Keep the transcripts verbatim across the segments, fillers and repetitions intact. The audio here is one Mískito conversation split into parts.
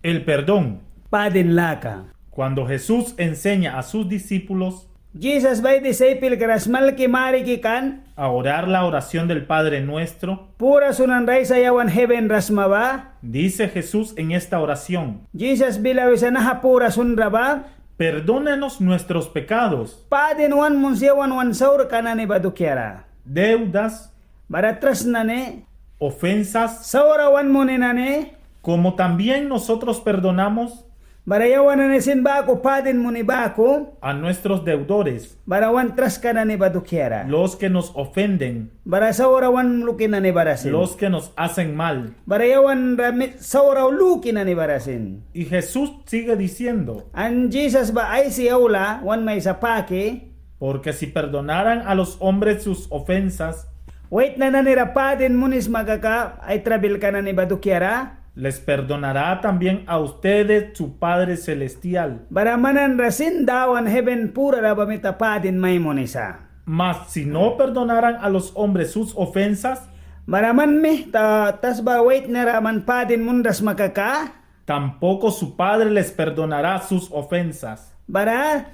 El perdón. Padin laka. Cuando Jesús enseña a sus discípulos Jisas ba ai disaipelkara smalki mariki kan a orar la oración del Padre Nuestro, pura sunan ra Aisa yawan heben ra sma ba, dice Jesús en esta oración, Jisas bila wisa naha pura sunra ba: Perdónanos nuestros pecados, padin wan muns yawan wan saurka nani ba dukiara, deudas, bara tras nani, ofensas, saura wan muni nani, como también nosotros perdonamos, bara yawan nani sin baku padin muni baku, a nuestros deudores, bara wan traska nani ba dukiara, los que nos ofenden, bara saura wan luki nani bara sin, los que nos hacen mal, bara yawan ra mi-, saura luki nani bara sin. Y Jesús sigue diciendo, an Jisas ba aisi aula wan maisa paki: Porque si perdonaran a los hombres sus ofensas, waitna nani ra padin munisma kaka ai trabilka nani ba dukiara, les perdonará también a ustedes su Padre Celestial, bara man nani ra sin Dawan heben purara ba mita padin mai munisa. Mas si no perdonaran a los hombres sus ofensas, bara man mita tasba waitna ra man padin munras sma kaka, tampoco su Padre les perdonará sus ofensas, bara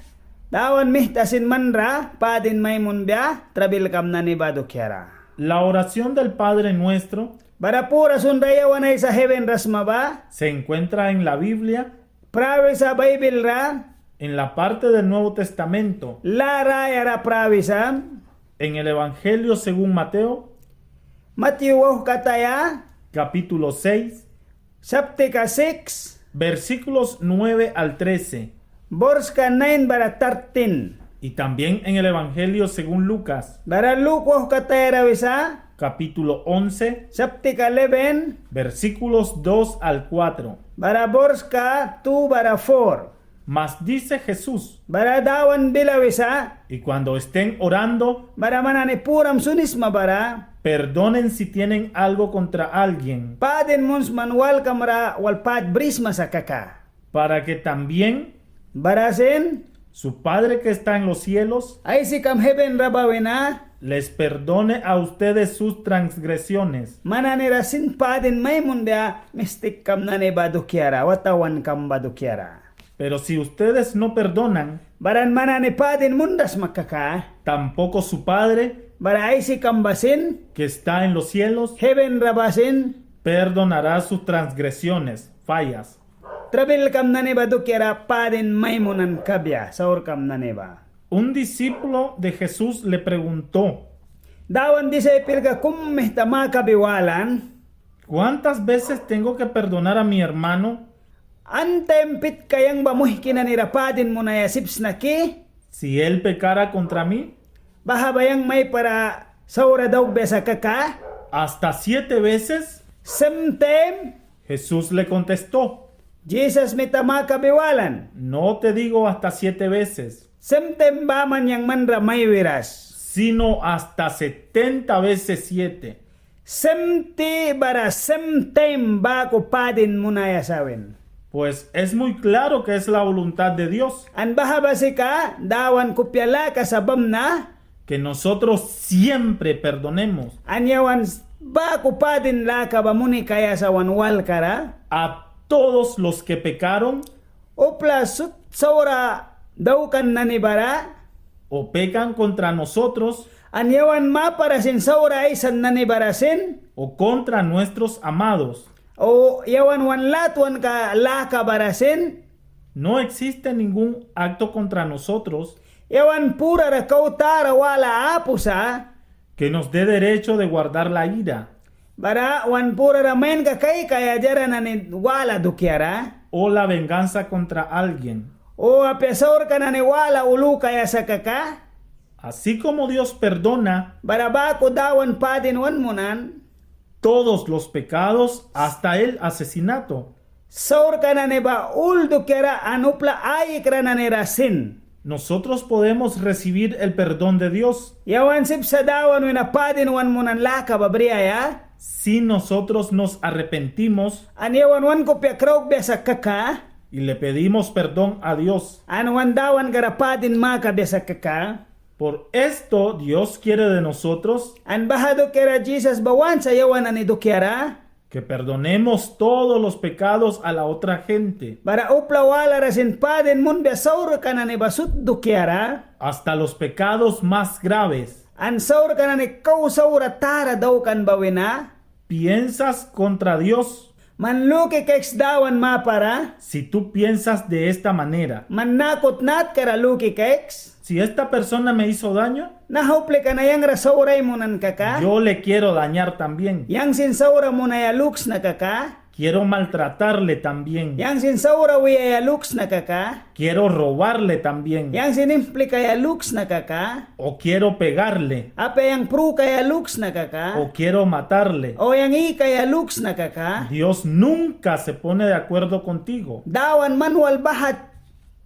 Dawan mita sin man ra padin mai munbia trabilkam nani ba dukiara. La oración del Padre Nuestro, bara pura sunra yawan Aisa heben ra sma ba, se encuentra en la Biblia, prawisa Baibil ra, en la parte del Nuevo Testamento, lâ raya ra prawisa, en el Evangelio según Mateo, Matyu wauhkataya, capítulo seis, saptika siks, versículos nueve al trece, borska nain bara tartin. Y también en el Evangelio según Lucas, bara Luk wauhkataya ra wisa, capítulo once, saptika eleven, versículos dos al cuatro, bara borska tu bara for. Mas dice Jesús, bara Dawan bila wisa, y cuando estén orando, bara man nani puram sunisma bara, perdonen si tienen algo contra alguien, padin muns man walkam ra wal pât brisma sa kaka, para que también, bara sin, su Padre que está en los cielos, Aisikam heben ra ba wina, les perdone a ustedes sus transgresiones, man nani ra sin padin mai munbia mistikkam nani ba dukiara, watauankam ba dukiara. Pero si ustedes no perdonan, bara man nani padin munras sma kaka, tampoco su Padre, bara Aisikam ba sin, que está en los cielos, heben ra ba sin, perdonará sus transgresiones, fallas, trabilkam nani ba dukiara padin mai munan kabia, saurkam nani ba. Un discípulo de Jesús le preguntó, Dawan disaipelka kum mita makabi walan: ¿Cuántas veces tengo que perdonar a mi hermano, an taim pitka yang ba muihki nani ra padin munaia sip sna ki, si él pecara contra mí? Baha ba yang maipara saura daukbia sa kaka. ¿Hasta siete veces? Sim taim? Jesús le contestó, Jisas mita makabi walan: No te digo hasta siete veces, sim taim baman yang man ra mai wiras, sino hasta setenta veces siete, semti bara sim taim baku padin munaia sa win. Pues es muy claro que es la voluntad de Dios, an baha ba sika Dawan kupia laka sa bamna, que nosotros siempre perdonemos, an yawan baku padin laka ba muni kaia sa wan walkara, a todos los que pecaron, upla sut saura daukan nani bara, o pecan contra nosotros, an yawan mapara sin saura aisan nani bara sin, o contra nuestros amados, o yawan wan latwanka laka bara sin. No existe ningún acto contra nosotros, yawan purara kau tara wala apu sa, que nos dé derecho de guardar la ira, bara wan purara mainka kaikaia diara nani wala dukiara, o la venganza contra alguien, o apia saurka nani wala ulukaia sa kaka. Así como Dios perdona, bara baku Dawan padin wan munan, todos los pecados, hasta el asesinato, saurka nani ba ul dukiara an upla aikra nani ra sin, nosotros podemos recibir el perdón de Dios, yawan sip sa Dawan wina padin wan munan laka ba briaia, si nosotros nos arrepentimos, an yawan wan kupia kraukbia sa kaka, y le pedimos perdón a Dios, an wan Dawankara padin makabia sa kaka. Por esto Dios quiere de nosotros, an baha dukiara Jisas ba want sa yawan nani dukiara, Que perdonemos todos los pecados a la otra gente. Bara upla walara sin padin munbia saurka nani ba sut dukiara. Hasta los pecados más graves. An saurka nani kau saura tara daukan ba wina. Piensas contra Dios. Man luki kaiks Dawan mapara. Si tú piensas de esta manera. Man naku tnatkara luki kaiks. Si esta persona me hizo daño, naha uplika na yang ra saura ai munan kaka. Yo le quiero dañar también. Yang sin saura munaia luksna kaka. Quiero maltratarle también. Yang sin saura wiaia luksna kaka. Quiero robarle también. Yang sin implikaia luksna kaka. O quiero pegarle. Apia yang prukaia luksna kaka. O quiero matarle. O yang ikaia luksna kaka. Dios nunca se pone de acuerdo contigo. Dawan man wal baha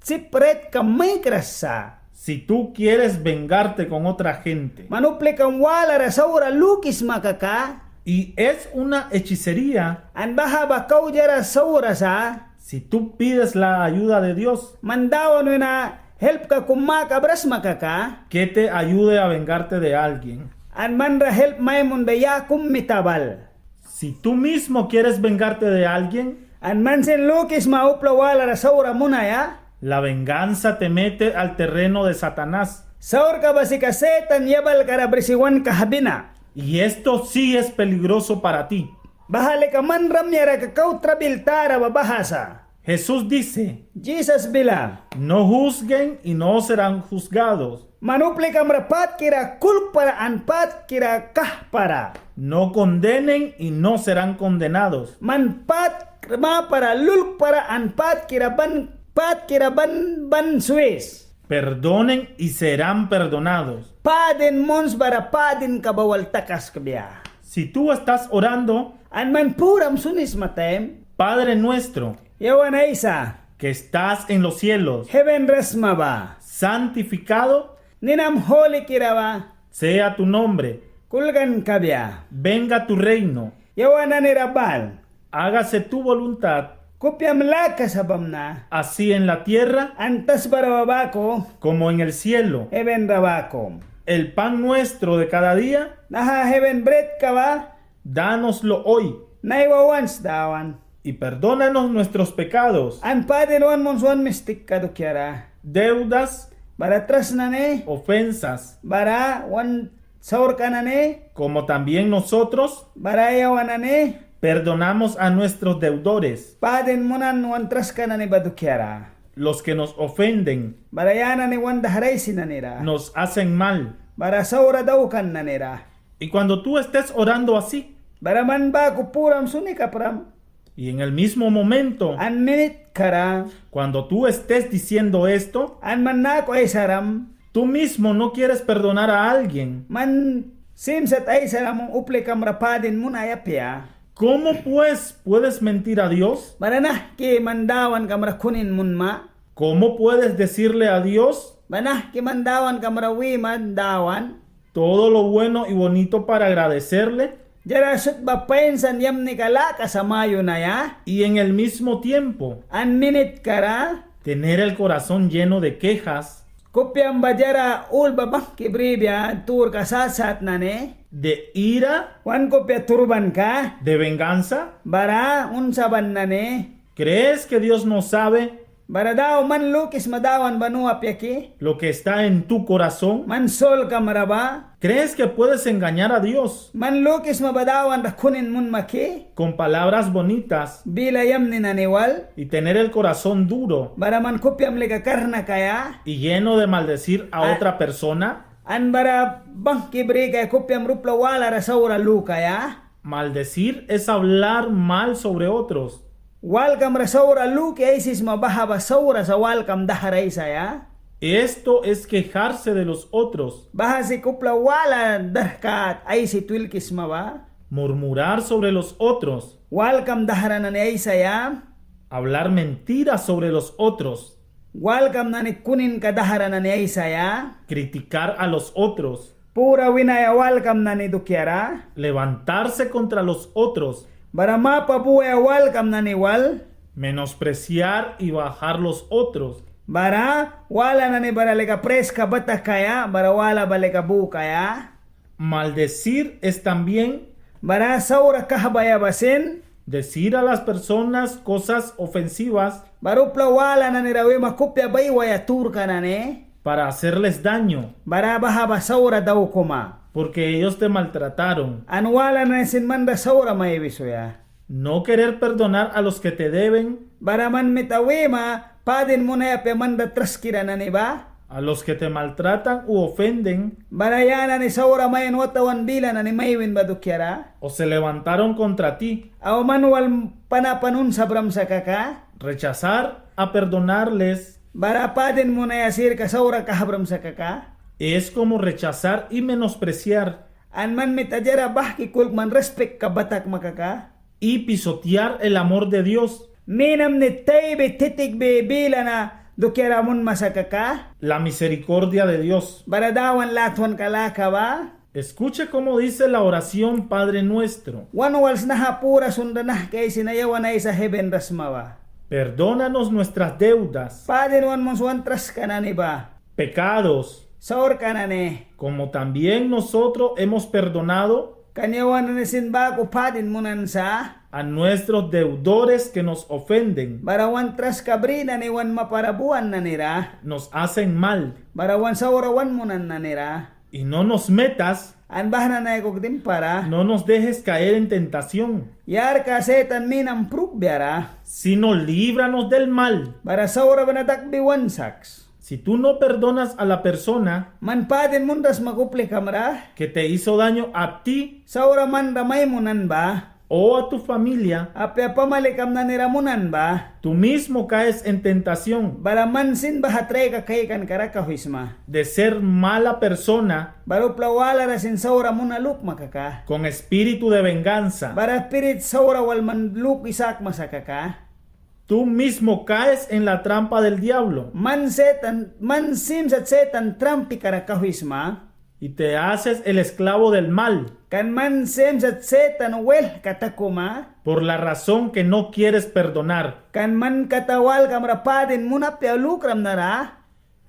sip raitka maikras sa. Si tú quieres vengarte con otra gente. Man uplikam walara saura lukisma kaka. Y es una hechicería. An baha ba kau diara saura sa. Si tú pides la ayuda de Dios. Man Dawan wina helpka kum makabras sma kaka. Que te ayude a vengarte de alguien. An man ra help mai munbia ya kum mita bal. Si tú mismo quieres vengarte de alguien, an man sin lukisma upla walara saura munaia, la venganza te mete al terreno de Satanás. Saurka ba sika Setan yabalkara brisi wan kahbina. Y esto sí es peligroso para ti. Baha lika man rayamra kau trabil tara ba baha sa. Jesús dice, Jisas bila, no juzguen y no serán juzgados. Man uplikam ra patkira kulkpara an patkira kahpara. No condenen y no serán condenados. Man pat mapara lulkpara an patkira ban, patkira ban, ban swis. Perdonen y serán perdonados. Padin muns bara padinka ba wal takaskbia. Si tú estás orando, an man puram sunisma taim, Padre nuestro, Yawan Aisa, que estás en los cielos, heven ra sma ba, santificado, ninam holikira ba, sea tu nombre, kulkan kabia, venga tu reino, yawan nani ra bal, hágase tu voluntad, kupiam laka sa bamna, así en la tierra, an tasba ra ba baku, como en el cielo, heven ra baku. El pan nuestro de cada día, naha heven britka ba, dánoslo hoy, naiwa wans Dawan. Y perdónanos nuestros pecados, an padin wan muns wan mistikka dukiara. Deudas, bara tras nani. Ofensas, bara wan saurka nani. Como también nosotros, bara yawan nani, perdonamos a nuestros deudores, padin munan wan traska nani ba dukiara. Los que nos ofenden, bara ya nani wan dahra aisi nani ra. Nos hacen mal, bara saura daukan nani ra. Y cuando tú estés orando así, bara man baku puram suni kapram, y en el mismo momento, an minitkara, cuando tú estés diciendo esto, an man naku aisaram, tú mismo no quieres perdonar a alguien, man sim sat aisaram uplikam ra padin munaia apia. ¿Cómo pues puedes mentir a Dios? Bara nahki man Dawankam ra kunin munma? ¿Cómo puedes decirle a Dios? Bara nahki man Dawankam ra wima Dawan? Todo lo bueno y bonito para agradecerle. Diara sut ba pain sa an yamnika laka sa mayunaia. Y en el mismo tiempo, an minitkara, tener el corazón lleno de quejas. Kupiam ba diara ul ba bangki bribia turka sat sat nani. De ira. Wan kupia turbanka. De venganza. Bara unsaban nani. ¿Crees que Dios no sabe? Bara Dawan, man lukisma Dawan ba nu apia ki? Lo que está en tu corazón. Man solkam ra ba. ¿Crees que puedes engañar a Dios? Man lukisma ba Dawan ra kunin munma ki? Con palabras bonitas. Bila yamni nani wal. Y tener el corazón duro. Bara man kupiam lika karna kaia. Y lleno de maldecir a otra persona. An bara bangki brikaia kupiam ra upla walara saura lukaia. Maldecir es hablar mal sobre otros. Walkam ra saura luki aisisma baha ba saura sa walkam dahra aisaia. Esto es quejarse de los otros. Baha sika upla wala dahra kat aisi twilkisma ba. Murmurar sobre los otros. Walkam dahra nani aisaia. Hablar mentiras sobre los otros. Walkam nani kuninka dahra nani aisaia. Criticar a los otros. Pura winaia walkam nani dukiara. Levantarse contra los otros. Bara mapa buaia walkam nani wal. Menospreciar y bajar los otros. Bara wala nani bara lika preska ba takaia, bara wala ba lika bukaia. Maldecir es también Bara saura kahbaia ba sin. Decir a las personas cosas ofensivas. Bara upla wala nani ra wima kupia baiwaia turka nani. Para hacerles daño. Bara baha ba saura daukuma. Porque ellos te maltrataron. An wala nani sin man ra saura mai wisuya. No querer perdonar a los que te deben. Bara man mita wima padin munaia apia man ra traskira nani ba. A los que te maltratan u ofenden. Bara ya nani saura mai an watawan bila nani mai win ba dukiara. O se levantaron contra ti. Au man wal pana pan unsabram sa kaka. Rechazar a perdonarles. Bara padin munaia sirka saura kahbram sa kaka. Es como rechazar y menospreciar. An man mita diara bahki kulkma an rispikka batakma kaka. Y pisotear el amor de Dios. Minamni taibi titikbi bila na dukiara munma sa kaka. La misericordia de Dios. Bara Dawan latwanka laka ba. Escucha cómo dice la oración Padre Nuestro. Wan wals naha pura sunra nahki aisi na yawan Aisa heven ra sma ba. Perdónanos nuestras deudas. Padin wan muns wan traska nani ba. Pecados. Saurka nani. Como también nosotros hemos perdonado. Kan yawan nani sin baku padin munan sa. A nuestros deudores que nos ofenden. Bara wan traska bri nani wan mapara buan nani ra. Nos hacen mal. Bara wan saura wan munan nani ra. Y no nos metas. An baha nani aikuki dimpara. No nos dejes caer en tentación. Yarka Setan minam prukbia ra. Sino líbranos del mal. Bara saura ba na dakbi wan saks. Si tú no perdonas a la persona. Man padin munras sma uplikam ra. Que te hizo daño a ti. Saura man ra mai munan ba. O a tu familia. Apia pamalikam nani ra munan ba. Tú mismo caes en tentación. Bara man sin baha traika kaikanka ra kauhwisma. De ser mala persona. Bara upla wala ra sin saura muna lukma kaka. Con espíritu de venganza. Bara spirit saura wal man luki sakma sa kaka. Tú mismo caes en la trampa del diablo. Man Setan, man sim sat Setan trampika ra kauhwisma. Y te haces el esclavo del mal. Kan man sim sat Setan waihlka takuma. Por la razón que no quieres perdonar. Kan man kata walkam ra padin munaia apia lukram na ra.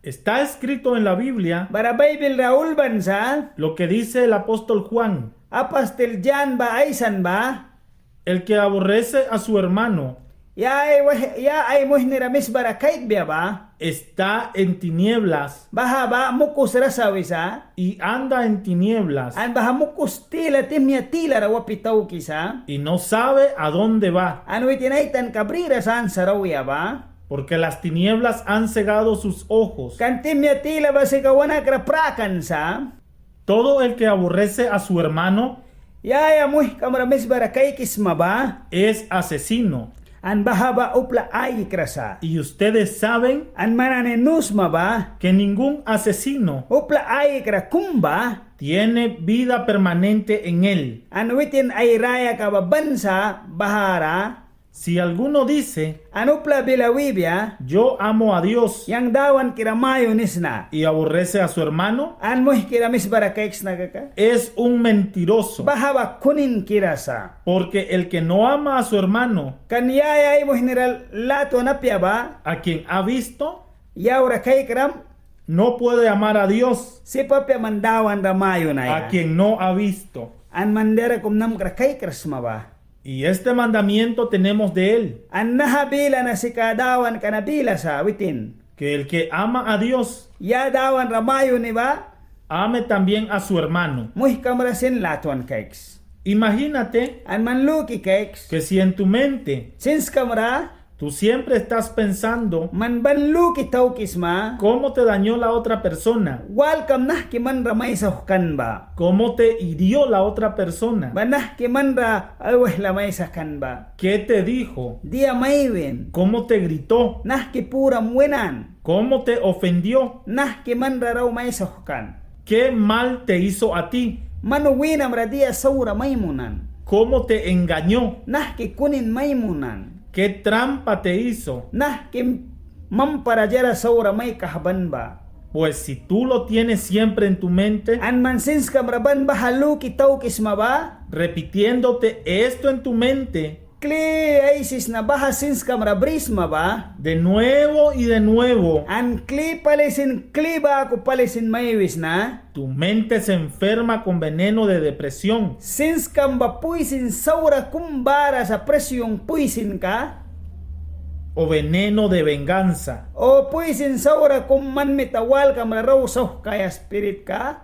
Está escrito en la Biblia. Bara Baibil ra ulban sa. Lo que dice el apóstol Juan. Apastil Jan ba aisan ba. El que aborrece a su hermano. Ya ai wah-, ya ai muihni ra misbara kaikbia ba. Está en tinieblas. Baha ba mukus ra sa wisa. Y anda en tinieblas. An baha mukus tila tihmia tilara wapi taukisa. Y no sabe a dónde va. An witin ai tanka briras ansa ra auya ba. Porque las tinieblas han cegado sus ojos. Kan tihmia tila ba sika wan nakra prakan sa. Todo el que aborrece a su hermano. Ya ya muihkam ra misbara kaikisma ba. Es asesino. An baha ba upla aikra sa. Y ustedes saben. An man nani nu sma ba. Que ningún asesino. Upla aikra kum ba. Tiene vida permanente en él. An witin ai rayaka ba ban sa bahara. Si alguno dice. An upla bila wibia. Yo amo a Dios. Yang Dawankira mayunisna. Y aborrece a su hermano. An muihkira misbara kaiksna kaka. Es un mentiroso. Baha ba kuninkira sa. Porque el que no ama a su hermano. Kan ya ya ai muihni ra latwan apia ba. A quien ha visto. Yaura kaikram. No puede amar a Dios. Sip apia man Dawan ra mayunaia. A quien no ha visto. An man diara kum namkra kaikras sma ba. Y este mandamiento tenemos de él. An naha bila na sika Dawanka na bila sa witin. Que el que ama a Dios. Ya Dawan ra mayuni ba. Ame también a su hermano. Muihkam ra sin latwan kaiks. Imagínate. An man luki kaiks. Que si en tu mente. Sinskam ra. Tú siempre estás pensando. Man ban luki taukisma. Cómo te dañó la otra persona. Walkam nahki man ra mai sauhkan ba. Cómo te hirió la otra persona. Ba nahki man ra ai waihla mai sauhkan ba. ¿Qué te dijo? Dia mai win. ¿Cómo te gritó? Nahki puram winan. ¿Cómo te ofendió? Nahki man ra rau mai sauhkan. ¿Qué mal te hizo a ti? Man winam ra dia saura mai munan. ¿Cómo te engañó? Nahki kunin mai munan. ¿Qué trampa te hizo? Nahki mampara diara saura mai kahban ba. Pues si tú lo tienes siempre en tu mente. An man sinskam ra ban baha luki taukisma ba. Repitiéndote esto en tu mente. kli aisisna baha sinskam ra brisma ba. De nuevo y de nuevo. An kli pali sin, kli baku pali sin mai wisna. Tu mente se enferma con veneno de depresión. Sinskam ba puisin saura kum bara sa, presión puisinka. O veneno de venganza. O puisin saura kum man mita walkam ra rau sauhkaia spiritka.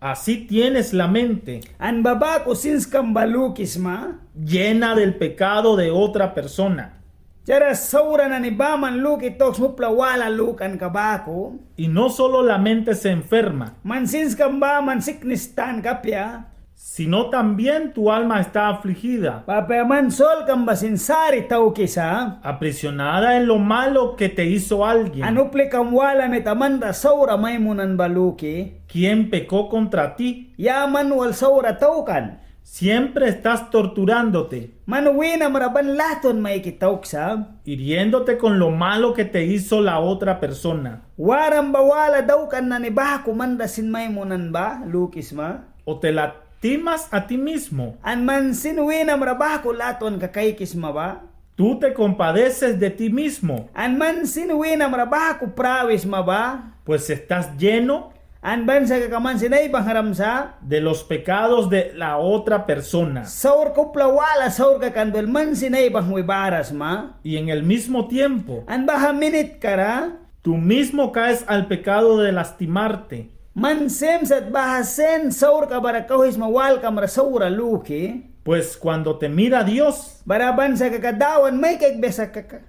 Así tienes la mente. An ba baku sinskam ba lukisma. Llena del pecado de otra persona. Diara saura nani baman luki tauks, upla wala lukanka baku. Y no solo la mente se enferma. Man sinskam baman siknis tanka apia. Sino también tu alma está afligida. Ba apia man solkam ba sin sari taukisa. Aprisionada en lo malo que te hizo alguien. An uplikam wala mita man ra saura mai munan ba luki. Quien pecó contra ti. Ya man wal saura taukan. Siempre estás torturándote. Man winam ra ban latwan maiki tauksa. Hiriéndote con lo malo que te hizo la otra persona. Waram ba wala daukan nani baku man ra sin mai munan ba lukisma. O te lastimas a ti mismo. An man sin winam ra baku latwanka kaikisma ba. Tú te compadeces de ti mismo. An man sin winam ra baku prawisma ba. Pues estás lleno. An ban sa kaka man sin aibanghwram sa. De los pecados de la otra persona. Saurka, upla wala saurka kan bel man sin aibanghwi bara sma. Y en el mismo tiempo. An baha minitkara. Tú mismo caes al pecado de lastimarte. Man sim sat baha sin saurka bara kauhwisma walkam ra saura luki. Pues cuando te mira Dios. Bara ban sa kaka Dawan mai kaikbia sa kaka.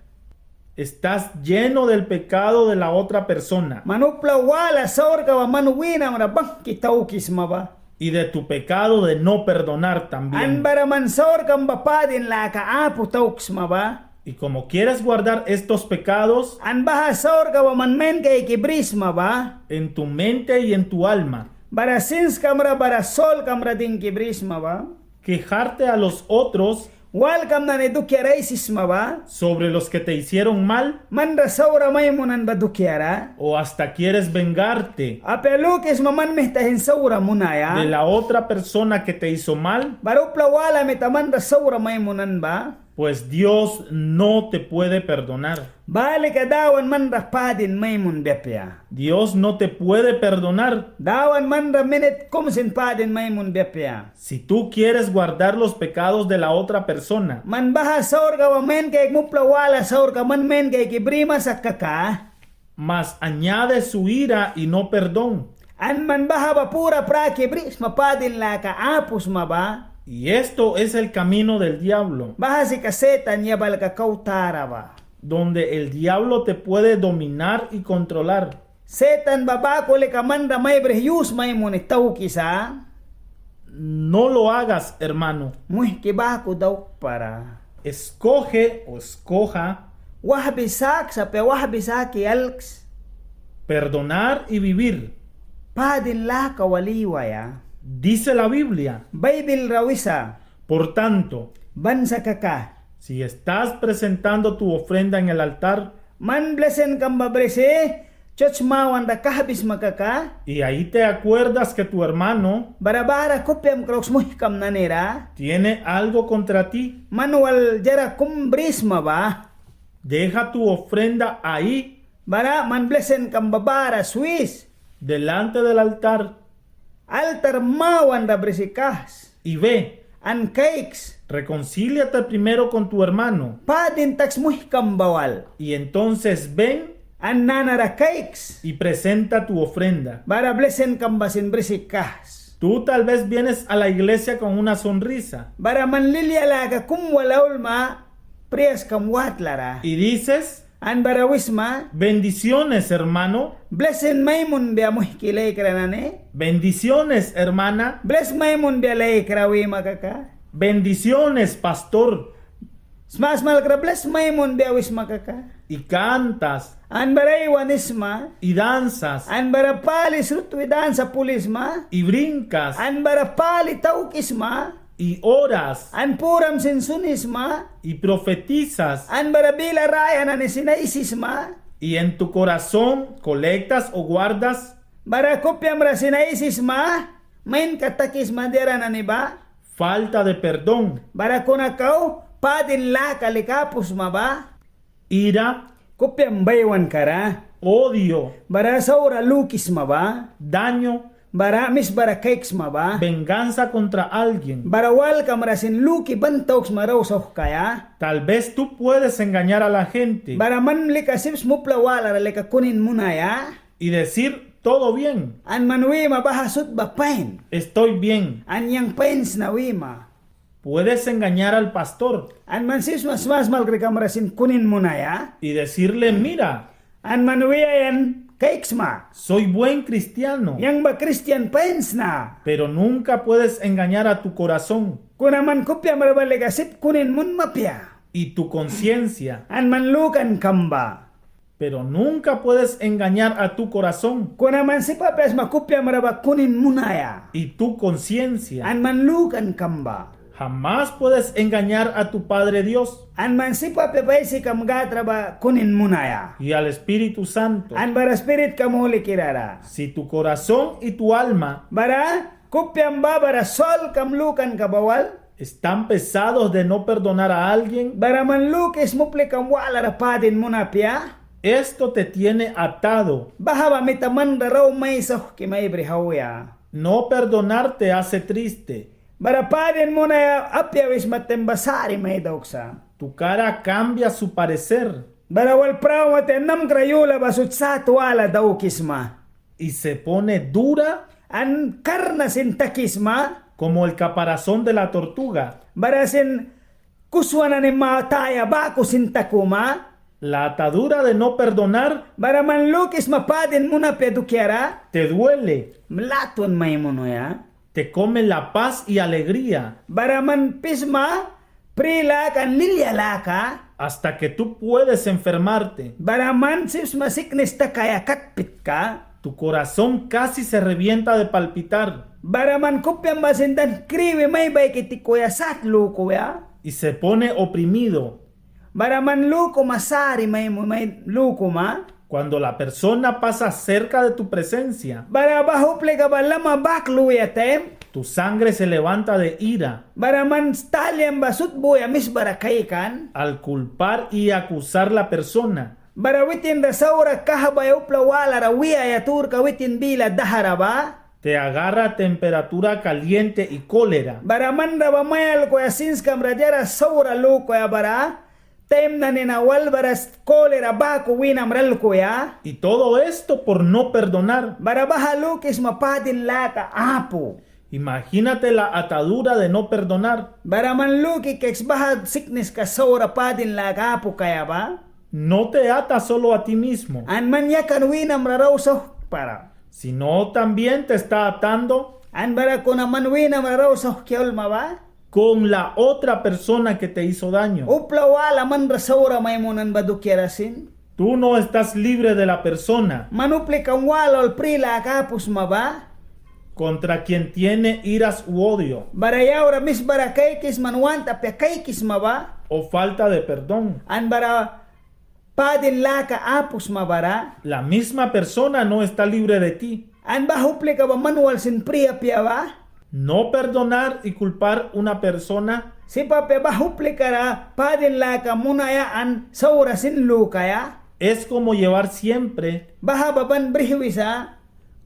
Estás lleno del pecado de la otra persona. Man upla wala saurka ba man winam ra bangki taukisma ba. Y de tu pecado de no perdonar también. An bara man saurkam ba padin laka apu tauksma ba. Y como quieres guardar estos pecados. An baha saurka ba man main kaiki brisma ba. En tu mente y en tu alma. Bara sinskam ra bara solkam ra dingki brisma ba. Quejarte a los otros. Walkam nani dukiara aisisma ba. Sobre los que te hicieron mal. Man ra saura mai munan ba dukiara. O hasta quieres vengarte. Apia lukisma man mita sin saura munaia. De la otra persona que te hizo mal. Bara upla wala mita man ra saura mai munan ba. Pues Dios no te puede perdonar. Ba lika Dawan man ra padin mai munbia apia. Dios no te puede perdonar. Dawan man ra minit kum sin padin mai munbia apia. Si tú quieres guardar los pecados de la otra persona. Man baha saurka ba main kaikma, upla wala saurka man main kaiki brima sa kaka. Mas añade su ira y no perdón. An man baha ba pura praki brisma padin laka apu sma ba. Y esto es el camino del diablo. Baha sika Setan yabalka kau tara ba. Donde el diablo te puede dominar y controlar. Setan ba baku lika man ra mai brih yus mai muni taukisa. No lo hagas, hermano. Muihki, baku daukpara. Escoge o escoja. Wahbi saks apia, wahbi saki alks. Perdonar y vivir. Padin laka wal iwaia. Dice la Biblia. Baibil ra wisa. Por tanto. Ban sa kaka. Si estás presentando tu ofrenda en el altar. Man blesinkam ba brisi serts mawanra kahbisma kaka. Y ahí te acuerdas que tu hermano. Bara bahara kupiam krauks muihkam nani ra. Tiene algo contra ti. Man wal diara kum brisma ba. Deja tu ofrenda ahí. Bara man blesinkam ba bara swis. Delante del altar. Altar mawanra brisi kahs. Y ve. An kaiks. Reconcíliate primero con tu hermano. Padin taks muihkam ba wal. Y entonces ven. An nanara kaiks. Y presenta tu ofrenda. Bara blesinkam ba sin brisi kahs. Tú tal vez vienes a la iglesia con una sonrisa. Bara man lilia laka kum wal aulma priaskam watlara. Y dices. An bara wisma. Bendiciones, hermano. Blesin mai munbia muihki laikra nani. Bendiciones, hermana. Blis mai munbia laikra wima kaka. Bendiciones, pastor. Smasmalkra blis mai munbia wisma kaka. Y cantas. An bara aiwanisma. Y danzas. An bara pali srutwi dansa pulisma. Y brincas. An bara pali taukisma. Y oras. An puram sin sunisma. Y profetizas. An bara bila raya nani sin aisisma. Y en tu corazón colectas o guardas. Bara kupiamra sin aisisma. Mainka takisma diara nani ba. Falta de perdón. Bara kuna kau padin laka lika apu sma ba. Ira. Kupiam baiwanka ra. Odio. Bara saura lukisma ba. Daño. Bara misbara kaiksma ba. Venganza contra alguien. Bara walkam ra sin luki ban tauksma rau sauhkaia. Tal vez tú puedes engañar a la gente. Bara man lika sip sma upla walara lika kunin munaia. Y decir, todo bien. An man wima baha sut ba pain. Estoy bien. An yang pain sna wima. Puedes engañar al pastor. An man sip sma smasmalkrikam ra sin kunin munaia. Y decirle, mira. An man wiaia, kaiksma. Soy buen cristiano. Yang ba kristian pain sna. Pero nunca puedes engañar a tu corazón. Kuna man kupiam ra ba lika sip kunin munma apia. Y tu conciencia. An man lukankam ba. Pero nunca puedes engañar a tu corazón. Kuna man sip apia sma kupiam ra ba kunin munaia. Y tu conciencia. An man lukankam ba. Jamás puedes engañar a tu Padre Dios. An man sip apia ba aisikam Gad ra ba kunin munaia. Y al Espíritu Santo. An bara Spiritkam Hulikira ra. Si tu corazón y tu alma. Bara kupiam ba bara solkam lukanka ba wal. Están pesados de no perdonar a alguien. Bara man lukisma uplikam walara padin munaia apia. Esto te tiene atado. Baha ba mita man ra rau mai sauhki mai brih auya. No perdonar te hace triste. Bara padin munaia apia wisma taim ba sari mai dauksa. Tu cara cambia su parecer. Bara wal prauma taim namkra yula ba sut sat wala daukisma. Y se pone dura. An karna sin takisma. Como el caparazón de la tortuga. Bara sin kuswa nani ma taya baku sin takuma. La atadura de no perdonar. Bara man lukisma padin munaia apia dukiara. Te duele. Latwan mai munuya. Te come la paz y alegría. Bara man pisma pri laka an lilia laka. Hasta que tú puedes enfermarte. Bara man sip sma siknis takaia kat pitka. Tu corazón casi se revienta de palpitar. Bara man kupiam ba sin dan kriwi mai baiki tikuya sat lukuya. Y se pone oprimido. Bara man lukuma sari mai mu-, mai lukuma. Cuando la persona pasa cerca de tu presencia. Bara baha uplika ba lama bak luya taim. Tu sangre se levanta de ira. Bara man taliam ba sut buya misbara kaikan. Al culpar y acusar la persona. Bara witin ra saura kahbaia upla walara wiaia turka witin bila dahra ba. Te agarra temperatura caliente y cólera. Bara man ra ba mai alkuya sinskam ra diara saura lukuya bara. Taim nani na wal bara cólera baku winam ra alkuya. Y todo esto por no perdonar. Bara baha lukisma padin laka apu. Imagínate la atadura de no perdonar. Bara man luki kaiks baha sikniska saura padin laka apu kaia ba. No te ata solo a ti mismo. An man yakan winam ra rau sauhkpara. Sino también te está atando. An bara kuna man winam ra rau sauhki aulma ba. Con la otra persona que te hizo daño. Upla wala man ra saura mai munan ba dukiara sin. Tú no estás libre de la persona. Man uplikam wala wal pri laka apu sma ba. Contra quien tiene iras u odio. Bara yaura misbara kaikisma an want apia kaikisma ba. O falta de perdón. An bara padin laka apu sma bara. La misma persona no está libre de ti. An baha uplika ba man wal sin pri apia ba. No perdonar y culpar una persona. Sip apia baha uplika ra padin laka munaia an saura sin lukaia. Es como llevar siempre. Baha ba ban brih wisa.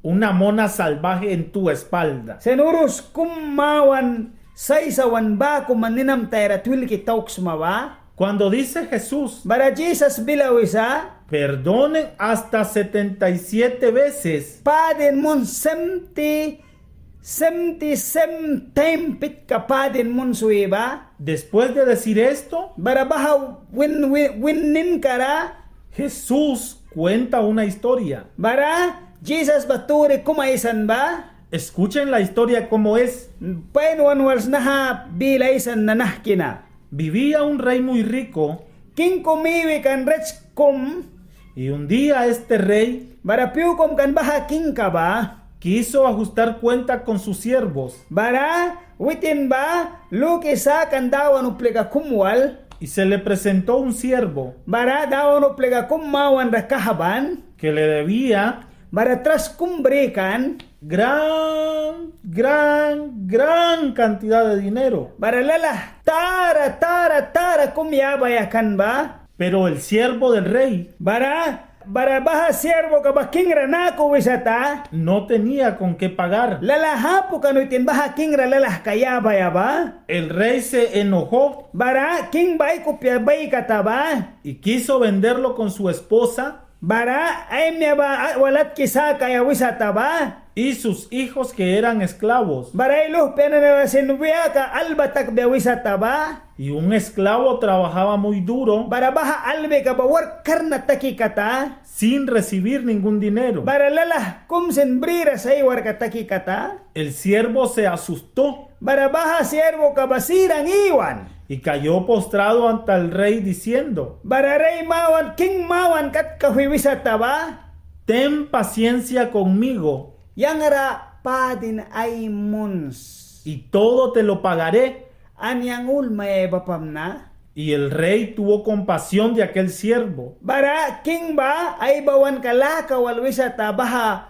Una mona salvaje en tu espalda. Sin urus kum mawan saisa wan baku man ninam tayara twilki tauksma ba. Cuando dice Jesús, bara Jisas bila wisa, perdonen hasta setenta y siete veces. Padin mun semti, semti sem taim pitka padin mun swi ba. Después de decir esto, bara baha win, win, win ninkara, Jesús cuenta una historia. Bara Jisas ba turi kum aisan ba. Escuchen la historia cómo es. Pain wan wals naha bila aisan na nahki na. Vivía un rey muy rico. King kum iwi kan rits kum. Y un día este rey, bara pyu kum kan baha kingka ba, quiso ajustar cuenta con sus siervos. Bara witin ba luki sakan Dawan uplika kum wal. Y se le presentó un siervo. Bara Dawan uplika kum mawanra kahban. Que le debía Bara tras kum brikan. Gran, gran, gran cantidad de dinero. Bara lalah tara, tara, tara kum yabaia kan ba. Pero el siervo del rey. Bara, bara baha siervoka ba king ra naku wisata. No tenía con qué pagar. Lalah apu kan witin baha king ra lalahka yabaia ba. El rey se enojó. Bara king ba ai kupia baikata ba. Y quiso venderlo con su esposa. Bara ai maia ba wal atki sakaia wisata ba. Y sus hijos que eran esclavos. Bara ai luhpia nani ba sin wiaka alba takbia wisata ba. Y un esclavo trabajaba muy duro. Bara baha albika ba wark karna taki kata. Sin recibir ningún dinero. Bara lalah kum sin briras ai warka taki kata. El siervo se asustó. Bara baha siervoka ba sirang iwan. Y cayó postrado ante el rey diciendo. Bara rey mawan, king mawan kat kauhwi wisata ba. Ten paciencia conmigo. Yang ra padin ai muns. Y todo te lo pagaré. An yang ul mai aibapamna. Y el rey tuvo compasión de aquel siervo. Bara king ba aibawanka laka wal wisata baha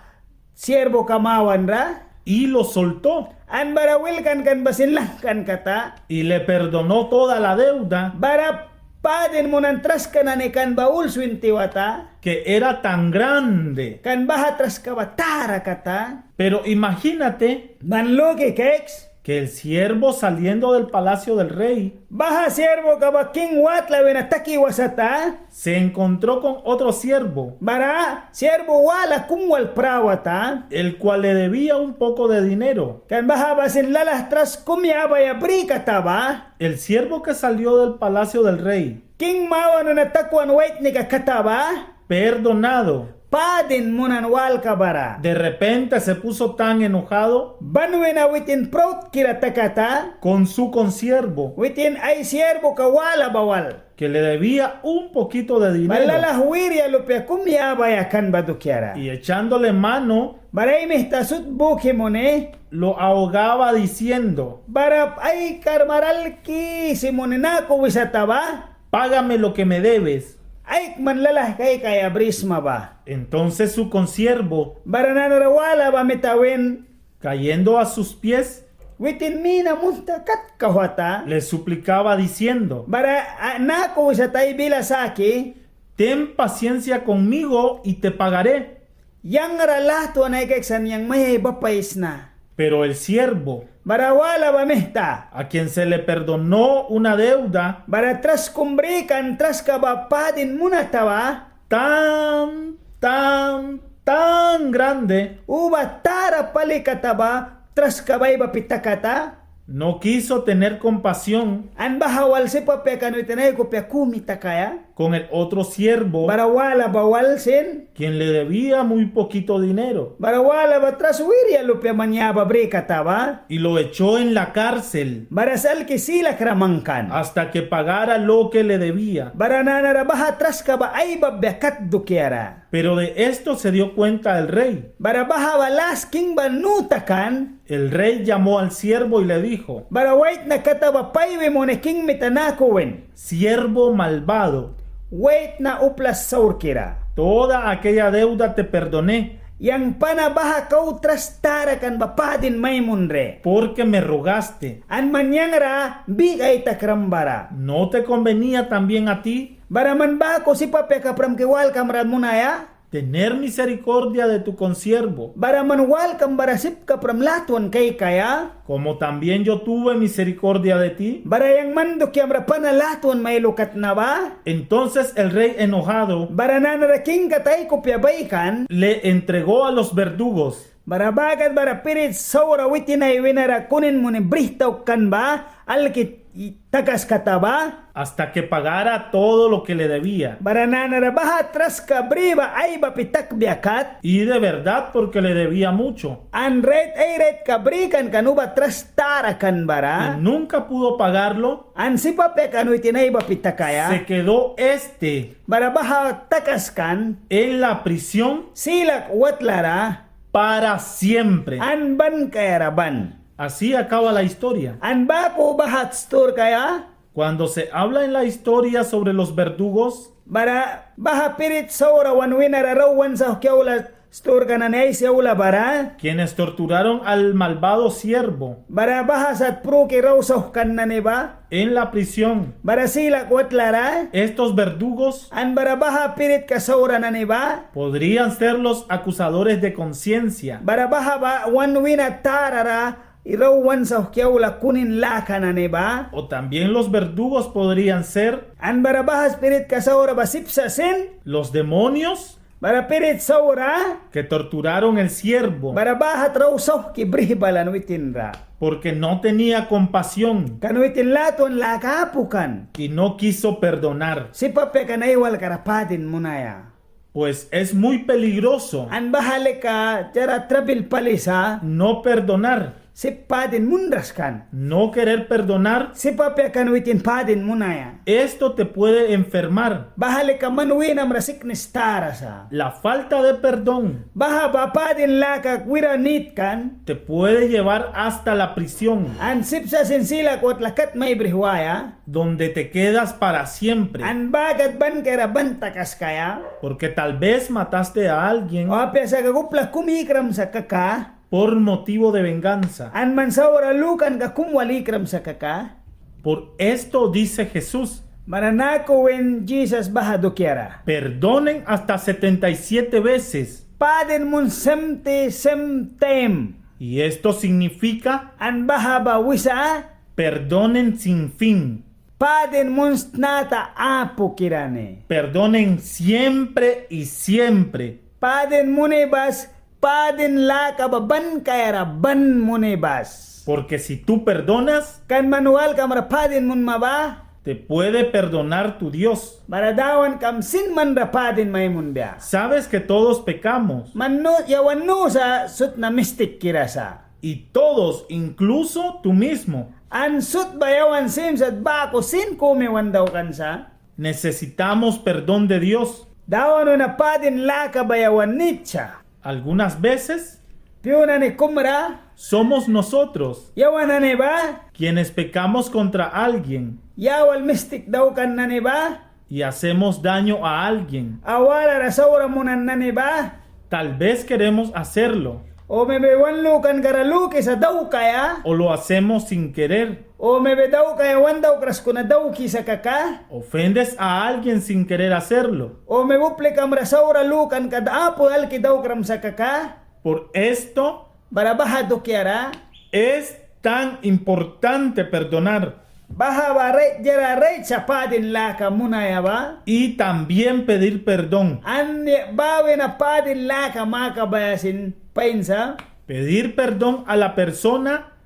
siervoka mawanra. Y lo soltó. An bara wilkan kan ba sin langkan kata. Y le perdonó toda la deuda. Bara padin munan traska nani kan ba ul swin tiwata. Que era tan grande. Kan baha traska ba tara kata. Pero imagínate. Man luki kaiks. Que el siervo saliendo del palacio del rey. Baha siervoka ba king watla wina taki wasata. Se encontró con otro siervo. Bara siervo wala kum wal prawata. El cual le debía un poco de dinero. Kan baha ba sin lalah tras kum yabaia bri kata ba. El siervo que salió del palacio del rey. King mawan wina takwan waitnika kata ba. Perdonado. Padin munan walka bara. De repente se puso tan enojado. Ban wina witin prautkira takata. Con su consiervo. Witin ai siervoka wala ba wal. Que le debía un poquito de dinero. Bara lalah wiria lupia kum yabaia kan ba dukiara. Y echándole mano. Bara ai mihta sut buki muni. Lo ahogaba diciendo. Bara ai karmara alki si muni naku wisata ba. Págame lo que me debes. Aik man lalah kaikaia brisma ba. Entonces su consiervo. Bara nanara wala ba mita win. Cayendo a sus pies. Witin mina munhta kat kauhwata. Le suplicaba diciendo. Bara naku wisata ai bila saki. Ten paciencia conmigo y te pagaré. Yang ra latwan ai kaiks an yang mai aibapaisna. Pero el siervo. Bara wala ba mihta. A quien se le perdonó una deuda. Bara tras kum brikan traska ba padin munata ba. Tan, tan, tan grande. Uba tara pali kata ba traska ba aibapi takata. No quiso tener compasión. An baha wal sip apia kan witin ai kupia kumi takaia. Con el otro siervo. Bara wala ba wal sin. Quien le debía muy poquito dinero. Bara wala ba tras wiria lupia man yaba bri kata ba. Y lo echó en la cárcel. Bara salki silak ra mangkan. Hasta que pagara lo que le debía. Bara nanara baha traska ba aibapbia kat dukiara. Pero de esto se dio cuenta el rey. Bara baha ba las king ba nu takan. El rey llamó al siervo y le dijo. Bara waitna kata ba paiwi muni king mita naku win. Siervo malvado. Waitna upla saurkira. Toda aquella deuda te perdoné. Yang pana baha kau tras tara kan ba padin mai munri. Porque me rogaste. An man yang ra bik ai takram bara. ¿No te convenía también a ti? Bara man baku sip apia kapram ki walkam ra munaia. Tener misericordia de tu consiervo. Bara man walkam bara sip kapram latwan kaikaia. Como también yo tuve misericordia de ti. Bara yang man dukiamra pana latwan mai lukatna ba. Entonces el rey enojado. Bara nanara king kat ai kupia baikan. Le entregó a los verdugos. Bara baha kat bara spirit saura witin ai wina ra kunin muni brih taukan ba alki takaskata ba. Hasta que pagara todo lo que le debía. Bara nanara baha traska bri ba aibapi takbia kat. Y de verdad, porque le debía mucho. An rait ai raitka brikan kan uba tras tara kan bara. Y nunca pudo pagarlo. An sip apia kan witin aibapi takaia. Se quedó este. Bara baha takaskan. En la prisión. Silak watla ra. Para siempre. An ban kaiara ban. Así acaba la historia. An baku baha sturka ya. Cuando se habla en la historia sobre los verdugos, bara baha spirit saura wan wina ra rau wan sauhki aula Sturka nani aisi aula bara. Quienes torturaron al malvado siervo. Bara baha sat pruki rau sauhkan nani ba. En la prisión. Bara silak watlara. Estos verdugos. An bara baha piritka saura nani ba. Podrían ser los acusadores de conciencia. Bara baha ba wan wîna tara ra rau wan sauhki aula kunin laka nani ba. O también los verdugos podrían ser. An bara baha spiritka saura ba sip sa sin. Los demonios. Bara pirit saura. Que torturaron el siervo. Bara baha rau sauhki brih balan witin ra. Porque no tenía compasión. Kan witin latwan laka apu kan. Y no quiso perdonar. Sip apia kan ai walka ra padin munaia. Pues es muy peligroso. An baha lika diara trabil pali sa. No perdonar. Sip padin munras kan. No querer perdonar. Sip apia kan witin padin munaia. Esto te puede enfermar. Baha lika man wînam ra siknis tara sa. La falta de perdón. Baha ba padin laka wira nit kan. Te puede llevar hasta la prisión. An sip sa sin silak watla kat mai brih waia. Donde te quedas para siempre. An baha kat ban kaiara ban takaskaia. Porque tal vez mataste a alguien. O apia sa kaka upla kum ikram sa kaka. Por motivo de venganza. An man saura lukanka kum wal ikram sa kaka. Por esto dice Jesús. Bara naku win Jisas baha dukiara. Perdonen hasta setenta y siete veces. Padin mun semti sem taim. Y esto significa. An baha ba wisa. Perdonen sin fin. Padin mun tnata apukira ni. Perdonen siempre y siempre. Padin muni bas, padin laka ba ban kaiara ban muni bas. Porque si tú perdonas, kan man walkam ra padin munma ba, te puede perdonar tu Dios. Bara Dawankam sin man ra padin mai munbia. Sabes que todos pecamos. Man nu, yawan nu sa sut na mistikkira sa. Y todos, incluso tú mismo. An sut ba yawan sim sat baku sin kumi wan daukan sa. Necesitamos perdón de Dios. Dawan wina padin laka ba yawan nit sa. Algunas veces. Pyu nani kum ra. Somos nosotros. Yawan nani ba. Quienes pecamos contra alguien. Ya wal mistik daukan nani ba. Y hacemos daño a alguien. Awala ra saura munan nani ba. Tal vez queremos hacerlo. O mebi wan lukanka ra lukisa daukaia. O lo hacemos sin querer. O mebi daukaia wan daukras kuna daukisa kaka. Ofendes a alguien sin querer hacerlo. O mebi uplikam ra saura lukanka apu alki daukram sa kaka. Por esto. Bara baha dukiara. Es tan importante perdonar. Baha ba rait, diara rait sa padin laka munaia ba. Y también pedir perdón. An ba wina padin laka makabaia sin pain sa. Pedir perdón a la persona.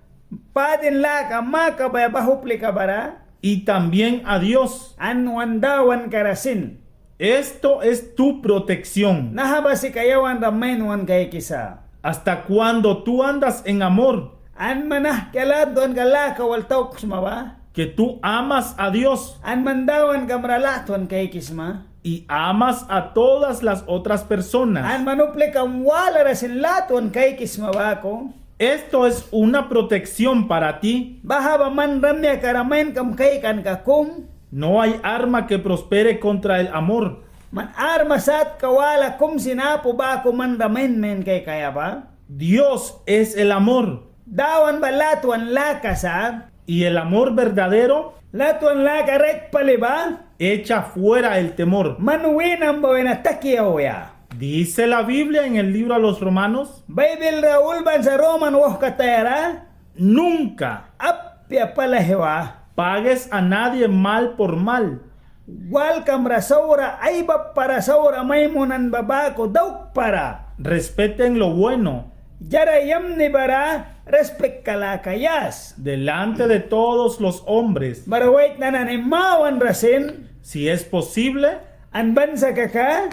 Padin laka makabaia baha uplika bara. Y también a Dios. An wan Dawanka ra sin. Esto es tu protección. Naha ba sika yawan ra main wan kaikisa. Hasta cuando tú andas en amor. An man nahkia latwanka laka wal tauksma ba. Que tú amas a Dios. An man Dawankam ra latwan kaikisma. Y amas a todas las otras personas. An man uplikam wala ra sin latwan kaikisma baku. Esto es una protección para ti. Baha ba man rayakam ra mainkam kaikanka kum. No hay arma que prospere contra el amor. Man arma satka wala kum sin apu baku man ra main main kaikaia ba. Dios es el amor. Dawan ba latwan laka sa. Y el amor verdadero. Latwan laka rait pali ba. Echa fuera el temor. Man wînam ba wina taki auya. Dice la Biblia en el libro a los Romanos. Baibil ra ulban sa Roman wauhkatayara. Nunca. Apia pali aihwa. Pagues a nadie mal por mal. Walkam ra saura aibapara saura mai munan ba baku daukpara. Respeten lo bueno. Diara yamni bara rispikka laka yas. Delante de todos los hombres. Bara waitna nani mawanra sin. Si es posible. An ban sa kaka.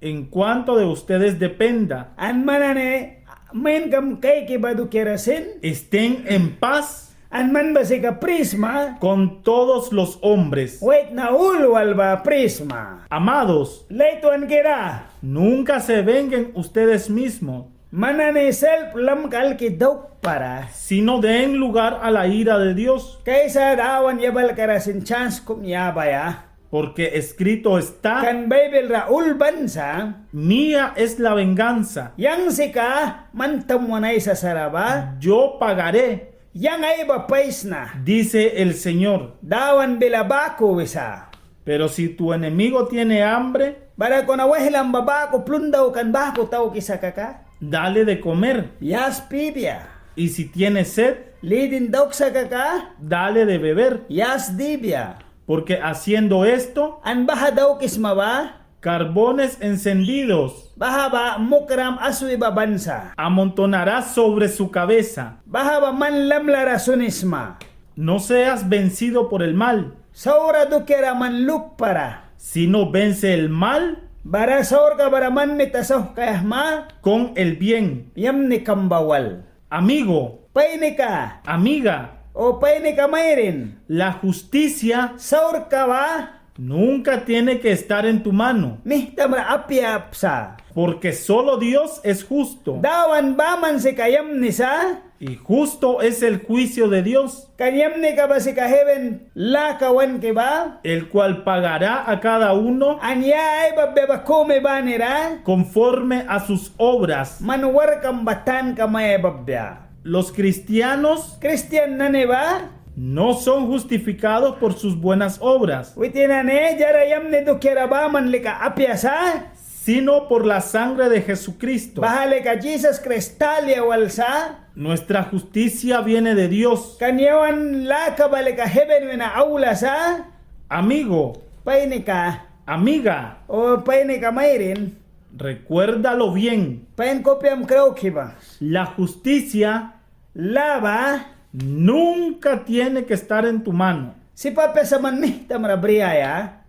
En cuanto de ustedes dependa. An man nani mainkam kaiki ba dukiara sin. Estén en paz. An man ba sika pri sma. Con todos los hombres. Waitna ul wal ba pri sma. Amados. Latwankira. Nunca se venguen ustedes mismos. Man nani selp lamka alki daukpara. Sino den lugar a la ira de Dios. Kaisa Dawan yabalkara sin sans kum yabaia. Porque escrito está: Kan Baibil ra ulban sa: Mía es la venganza. Yang sika man tamwan aisasara ba. Yo pagaré. Yang aibapaisna, dice el Señor. Dawan bila baku wisa. Pero si tu enemigo tiene hambre, bara kuna waihlam ba baku plun daukan, baku taukisa kaka, dale de comer. Yas pibia. Y si tiene sed, li din dauksa kaka, dale de beber. Yas dibia. Porque haciendo esto, an baha daukisma ba, carbones encendidos, baha ba mukram aswi ba ban sa, amontonará sobre su cabeza. Baha ba man lamlara sunisma. No seas vencido por el mal, saura dukiara man lukpara, sino vence el mal, bara saurka bara man mita sauhkaiahma, con el bien, yamnikam ba wal. Amigo, painika, amiga, o painika mairin, la justicia, saurka ba, nunca tiene que estar en tu mano, mihtamra apia sa. Porque solo Dios es justo, Dawan baman sika yamni sa. Y justo es el juicio de Dios, kan yamnika ba sika heven laka wanki ba, el cual pagará a cada uno, an ya aibapbia ba kumi banira, conforme a sus obras, man warkkam ba tanka mai aibapbia. Los cristianos, kristian nani ba, no son justificados por sus buenas obras, witin nani diara yamni dukiara baman lika apia sa, sino por la sangre de Jesucristo, baha lika Jisas Kraist talia wal sa. Nuestra justicia viene de Dios, kan yawan laka ba lika heven wina aula sa. Amigo, painika, amiga, o painika mairin, recuérdalo bien, pain kupiam krauki ba. La justicia, lâ ba, nunca tiene que estar en tu mano, sip apia sa man mihtamra briaia.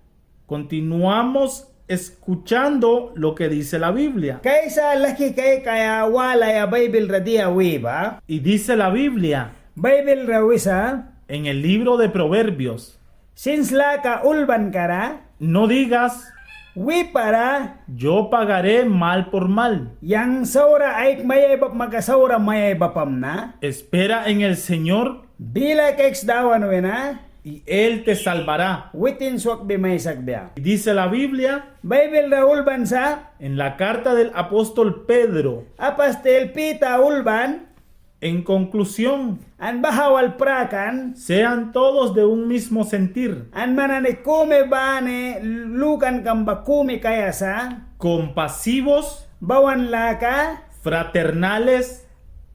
Continuamos escuchando lo que dice la Biblia. Kaisa laki kaikaia walaia Baibil ra dia wi ba. Y dice la Biblia, Baibil ra wisa, en el libro de Proverbios, Sins Laka ulbanka ra, no digas, wipara, yo pagaré mal por mal, yang saura aik mai aibapmaka saura mai aibapamna. Espera en el Señor, bila kaiks Dawan wina. Y él te salvará, witin swakbi mai sakbia. Y dice la Biblia, Baibil ra ulban sa, en la carta del apóstol Pedro, apastil Pita ulban, en conclusión, an baha wal prakan, sean todos de un mismo sentir, an man nani kumi bani lukankam ba kumi kaia sa, compasivos, bawan laka, fraternales,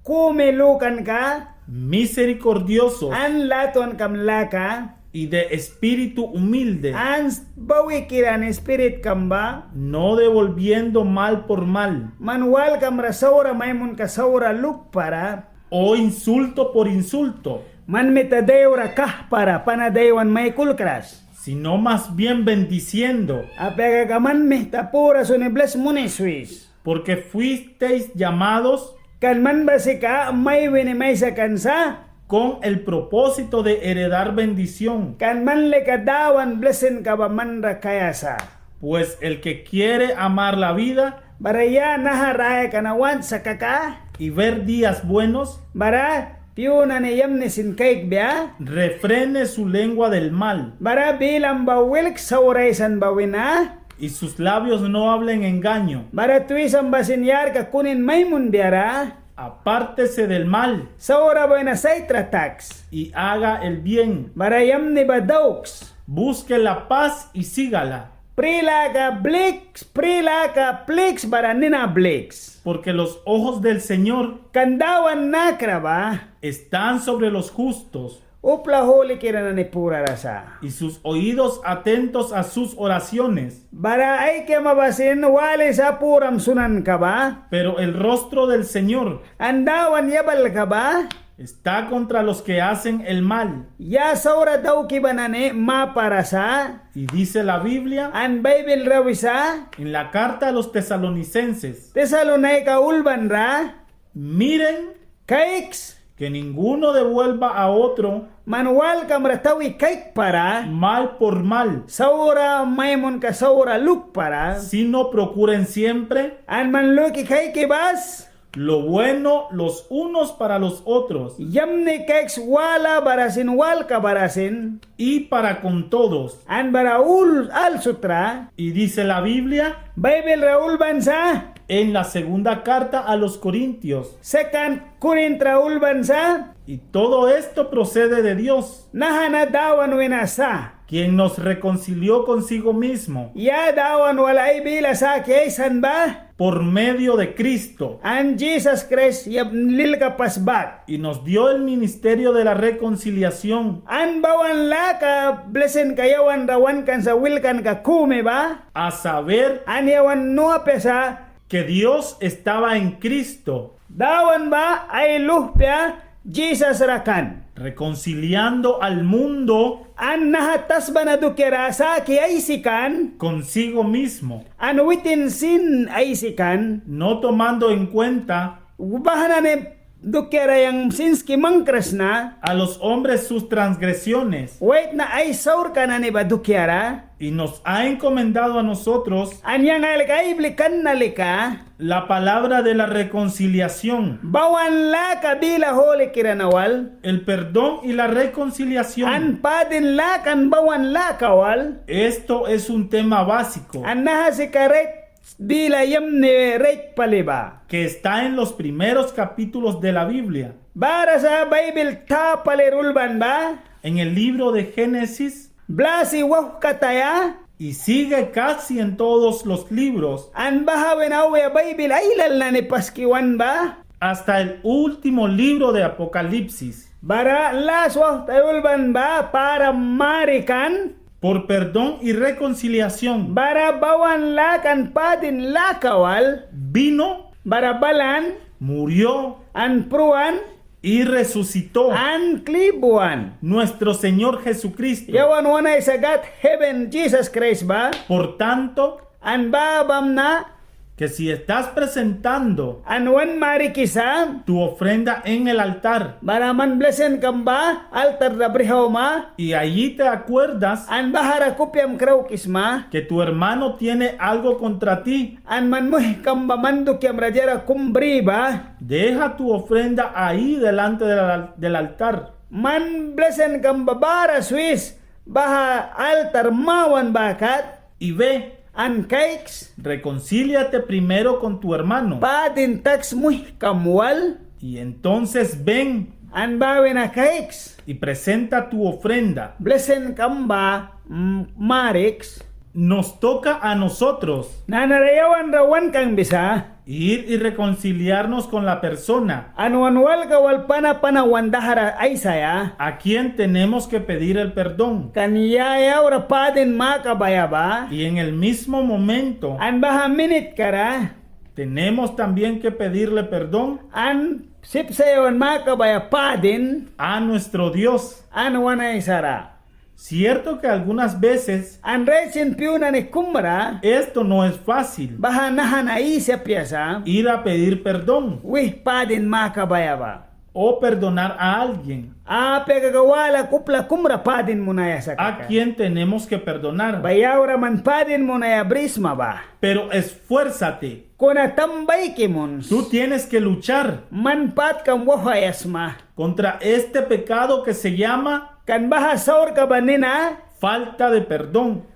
kumi lukanka, misericordiosos, an latwankam laka, y de espíritu humilde, an bawikira nani spiritkam ba, no devolviendo mal por mal, man walkam ra saura mai munka saura lukpara, o insulto por insulto, man mita daiwra kahpara pana daiwan mai kulkras, sino más bien bendiciendo, apia kaka man mita pura suni blis muni swis. Porque fuisteis llamados, kan man ba sika mai wini mai sakan sa, con el propósito de heredar bendición, kan man lika Dawan blisinka ba man ra kaia sa. Pues el que quiere amar la vida, bara ya naha rayaka na want sa kaka, y ver días buenos, bara pyu nani yamni sin kaikbia, refrene su lengua del mal, bara bilam ba wilks saura aisan ba wina, y sus labios no hablen engaño, bara twisam ba sin yarka kunin mai munbia ra. Apártese del mal, saura ba wina saitra taks, y haga el bien, bara yamni ba dauks. Busque la paz y sígala, pri laka bliks, pri laka pliks bara nina bliks. Porque los ojos del Señor, kan Dawan nakra ba, están sobre los justos, upla hulikira nani purara sa, y sus oídos atentos a sus oraciones. Bara ai kiama ba sin wali sa puram sunanka ba. Pero el rostro del Señor, an Dawan yabalka ba, está contra los que hacen el mal, ya saura dauki ba nani mapara sa. Y dice la Biblia, an Baibil ra wisa, en la carta a los Tesalonicenses, Tesalonaika ulban ra, miren, kaiks, que ninguno devuelva a otro, man walkam ra tawi kaikpara, mal por mal, saura mai munka saura lukpara, sino procuren siempre, an man luki kaiki bas, lo bueno los unos para los otros, yamni kaiks wala bara sin, walka bara sin, y para con todos, an bara ul al sutra. Y dice la Biblia, Baibil ra ulban sa, en la segunda carta a los Corintios, Sekan Korint ra ulban sa, y todo esto procede de Dios, naha na Dawan wina sa, quien nos reconcilió consigo mismo, ya Dawan wal ai bila saki aisan ba, por medio de Cristo, an Jisas Kraist yamni lilka pas bak, y nos dio el ministerio de la reconciliación, an bawan laka blisinka yawan ra wankan sa wilkanka kumi ba, a saber, an yawan nu apia sa, que Dios estaba en Cristo, Dawan ba ai luhpia Jisas ra kan, reconciliando al mundo, an naha tasba na dukiara saki aisi kan, consigo mismo, an witin sin aisi kan, no tomando en cuenta, baha nani dukiara yang sinski mangkras sna, a los hombres sus transgresiones, waitna ai saurka nani ba dukiara. Y nos ha encomendado a nosotros, an yang ai lika ai blikan na lika, la palabra de la reconciliación, bawan laka bila hulikira na wal, el perdón y la reconciliación, an padin laka an bawan laka wal. Esto es un tema básico, an naha sika rait bila yamni rait pali ba, que está en los primeros capítulos de la Biblia, bara sa Baibil ta pali ra ulban ba, en el libro de Génesis, Blasi wauhkataya, y sigue casi en todos los libros, an baha wina auya Baibil ailal nani paski wan ba, hasta el último libro de Apocalipsis, bara las wauhtaya ulban ba param marikan, por perdón y reconciliación, bara bawan laka an padin laka wal, vino, bara balan, murió, an pruan, y resucitó, an kli buan, nuestro Señor Jesucristo, yawan wan Aisa Gad heben Jisas Kraist ba. Por tanto, an ba bamna, que si estás presentando, an wan marikisa, tu ofrenda en el altar, bara man blesinkam ba altar ra brih auma, y allí te acuerdas, an bahara kupiam kraukisma, que tu hermano tiene algo contra ti, an man muihkam ba man dukiamra diara kum bri ba, deja tu ofrenda ahí delante del al-, del altar, man blesinkam ba bara swis baha altar mawan ba kat, y ve, an kaiks, reconcíliate primero con tu hermano, padin taks muihkam wal, y entonces ven, an ba wina kaiks, y presenta tu ofrenda, blesinkam ba, mm, mariks. Nos toca a nosotros, nanara yawan ra wan kangbi sa, ir y reconciliarnos con la persona, an wan walka wal pana pana wan dahra aisaia, a quien tenemos que pedir el perdón, kan ya yaura padin makabaia ba. Y en el mismo momento, an baha minitkara, tenemos también que pedirle perdón, an sip sa yawan makabaia padin, a nuestro Dios, an wan Aisara. Cierto que algunas veces, an rait sin pyu nani kumra, esto no es fácil, baha naha na isi apia sa, ir a pedir perdón, wih padin makabaia ba, o perdonar a alguien, apia kaka wala upla kumra padin munaia sa kaka, a quien tenemos que perdonar, ba yaura man padin munaia brisma ba. Pero esfuérzate, kuna tam baiki muns. Tú tienes que luchar, man patkam wauhwaia sma, contra este pecado que se llama, kan baha saurka ba nina, falta de perdón,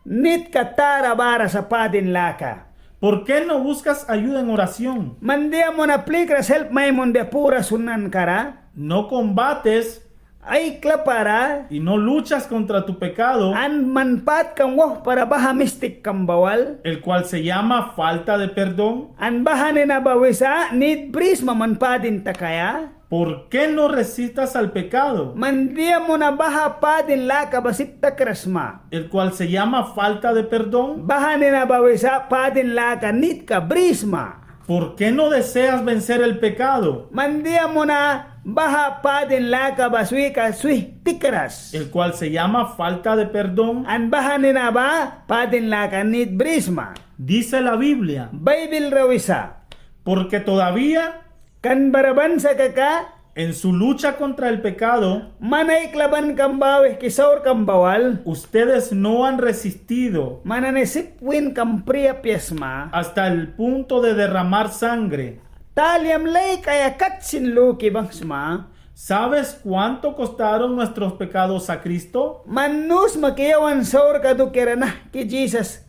nitka tara bara sa padin laka. ¿Por qué no buscas ayuda en oración? Man dia muna plikras help mai munbia pura sunankara? No combates, ai klapara, y no luchas contra tu pecado, an man patkam wauhpara baha mistikkam ba wal, el cual se llama falta de perdón, an baha nina ba wisa nit brisma man padin takaia. ¿Por qué no resistas al pecado? Man dia muna baha padin laka ba sip takras sma, el cual se llama falta de perdón, baha nina ba wisa padin laka nitka brisma. ¿Por qué no deseas vencer el pecado? Man dia muna baha padin laka ba swika swih tikras, el cual se llama falta de perdón, an baha nina ba padin laka nit brisma. Dice la Biblia, Baibil ra wisa, porque todavía, kan bara ban sa kaka, en su lucha contra el pecado, man aiklabankam ba wihki saurkam ba wal, ustedes no han resistido, man nani sip winkam pri apia sma, hasta el punto de derramar sangre, Taliam laikaia kat sin luki banghwisma. ¿Sabes cuánto costaron nuestros pecados a Cristo? Man nu sma ki yawan saurka dukiara nahki Jisas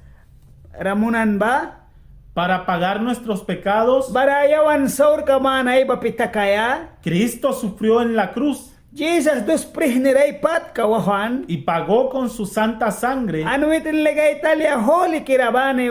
ra munan ba? Para pagar nuestros pecados, bara yawan saurka mana aibapi takaia, Cristo sufrió en la cruz. Jisas dus prihnira ai patka wauhwan. Y pagó con su santa sangre, an witin lika ai talia hulikira bani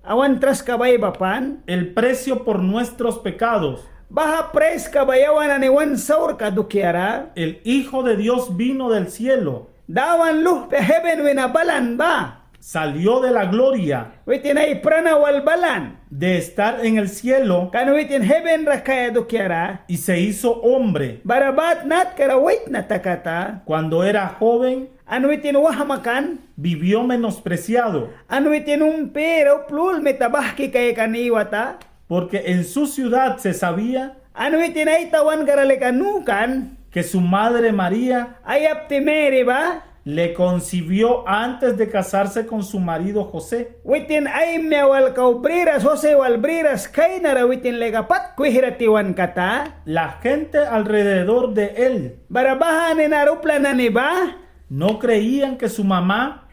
wan traska ba aibapan. El precio por nuestros pecados. Baha praiska ba yawan nani wan saurka dukiara. El Hijo de Dios vino del cielo. Dawan luhpia heven wina balan ba. Salió de la gloria, witin ai prana wal balan, de estar en el cielo, kan witin heven ra kaia dukiara, y se hizo hombre, bara baha tnatkara waitna takata. Cuando era joven, an witin wahma kan, vivió menospreciado, an witin umpira upla ul mita bahki kaikan iwata. Porque en su ciudad se sabía, an witin ai tawankara lika nu kan, que su madre María, ai yapti Meri ba, le concibió antes de casarse con su marido José. Witin ai maia wal kau briras, José wal briras kainara witin lika pat kwihra tiwan kata. La gente alrededor de él, bara baha ninara upla nani ba, no creían que su mamá,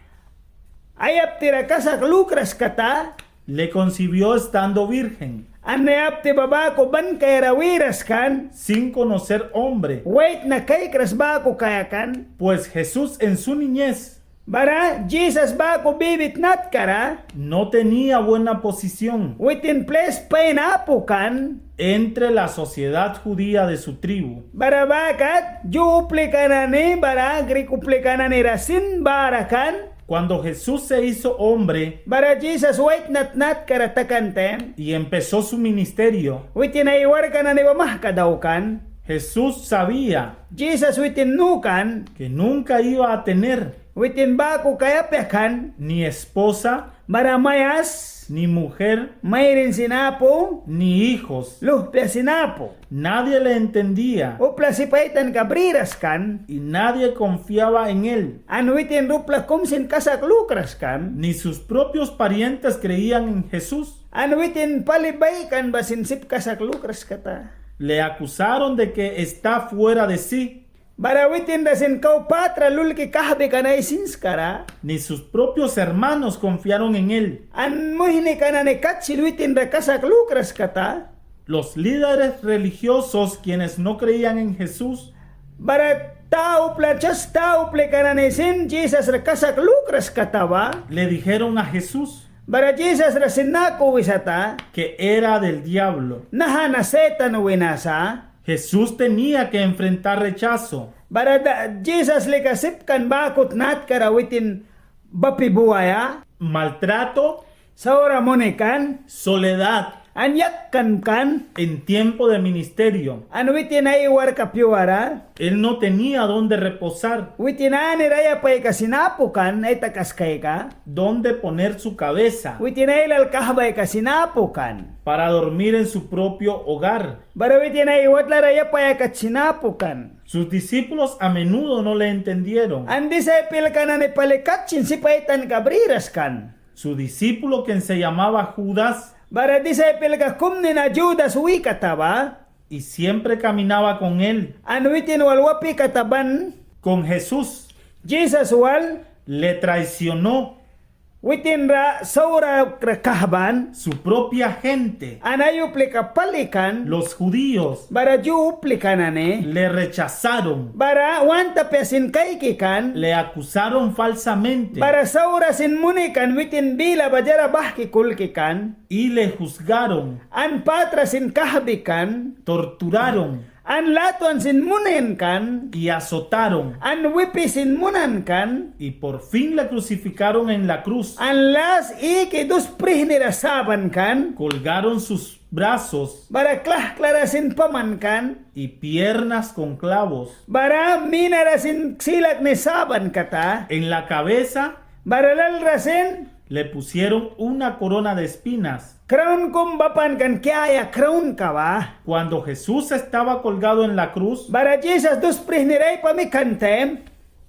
ai yaptira kasak lukras kata, le concibió estando virgen, an ai yapti ba baku ban kaiara wiras kan, sin conocer hombre, waitna kaikras baku kaia kan. Pues Jesús en su niñez, bara Jisas baku bibi tnatkara, no tenía buena posición, witin plis pain apu kan, entre la sociedad judía de su tribu, bara baha kat Ju uplika nani bara Grik uplika nanira sin bara kan. Cuando Jesús se hizo hombre, bara Jisas waitna tnatkara takan taim, y empezó su ministerio, witin ai warkka nani ba mahka daukan, Jesús sabía, Jisas witin nu kan, que nunca iba a tener, witin baku kaia apia kan, ni esposa, bara maias, ni mujer, mairin sin apu, ni hijos, luhpia sin apu. Nadie le entendía, upla sip ai tanka briras kan, y nadie confiaba en él, an witin ra upla kum sin kasak lukras kan. Ni sus propios parientes creían en Jesús, an witin pali baikan ba sin sip kasak lukras kata. Le acusaron de que está fuera de sí, bara witin ra sin kau patra lulki kahbi kan ai sinskara. Ni sus propios hermanos confiaron en él, an muihnika nani kat sin witin ra kasak lukras kata. Los líderes religiosos, quienes no creían en Jesús, bara ta upla church ta uplika nani sin Jisas ra kasak lukras kata ba, le dijeron a Jesús, bara Jisas ra sin naku wisata, que era del diablo, naha na Setan wina sa. Jesús tenía que enfrentar rechazo, bara Jisas lika sip kan baku tnatkara witin bapi buaia, maltrato, saura muni kan, soledad, an yakan kan, en tiempo de ministerio, an witin ai warkka pyuara. Él no tenía dónde reposar, witin anira yapaika sin apu kan, ai takaskaika, dónde poner su cabeza, witin ai lal kahbaika sin apu kan, para dormir en su propio hogar, bara witin ai watlara yapaia kat sin apu kan. Sus discípulos a menudo no le entendieron, an disaipelka nani pali kat sin sip ai tanka briras kan. Su discípulo, quien se llamaba Judas, bara disaipelka kum nina Judas wi kata ba, y siempre caminaba con él, an witin wal wapi kata ban, con Jesús, Jisas wal, le traicionó, witin ra saura kahban, su propia gente, an ai uplika pali kan, los judíos, bara Ju uplika nani, le rechazaron, bara want apia sin kaiki kan, le acusaron falsamente, bara saura sin muni kan, witin bila ba diara bahki kulki kan, y le juzgaron, an patra sin kahbi kan, torturaron, an latwan sin munan kan, y azotaron, an wipi sin munan kan, y por fin le crucificaron en la cruz, an las iki dus prihnira saban kan, colgaron sus brazos, bara klahklara sin paman kan, y piernas con clavos, bara minara sin silak ni saban kata, en la cabeza, bara lalra sin, le pusieron una corona de espinas, kraun kum bapan kan kiaya kraunka ba. Cuando Jesús estaba colgado en la cruz, bara Jisas dus prihnira aipami kan taim,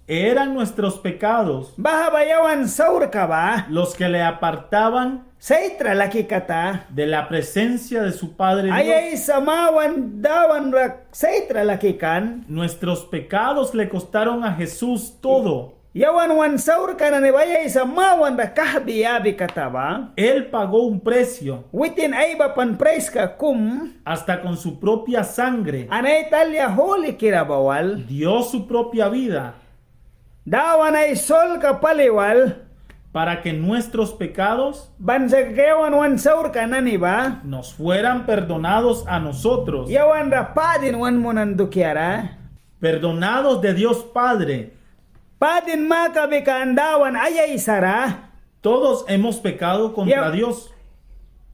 Eran nuestros pecados Baha ba yawan saurka ba los que le apartaban sait ra laki kata. de la presencia de su Padre Dios. Ai Aisa mawan Dawan ra sait ra laki kan. Nuestros pecados le costaron a Jesús todo. Yawan wan saurka nani ba ai Aisa mawan ra kahbi yabi kata ba. Él pagó un precio. Witin aibapan praiska kum. Hasta con su propia sangre. An ai talia hulikira ba wal. Dio su propia vida. Dawan ai solka pali wal. Para que nuestros pecados. Ban sa kaka yawan wan saurka nani ba. Nos fueran perdonados a nosotros. Yawan ra padin wan munan dukiara. Perdonados de Dios Padre. Padin makabi kan Dawan ai Aisa ra. Todos hemos pecado contra Dios.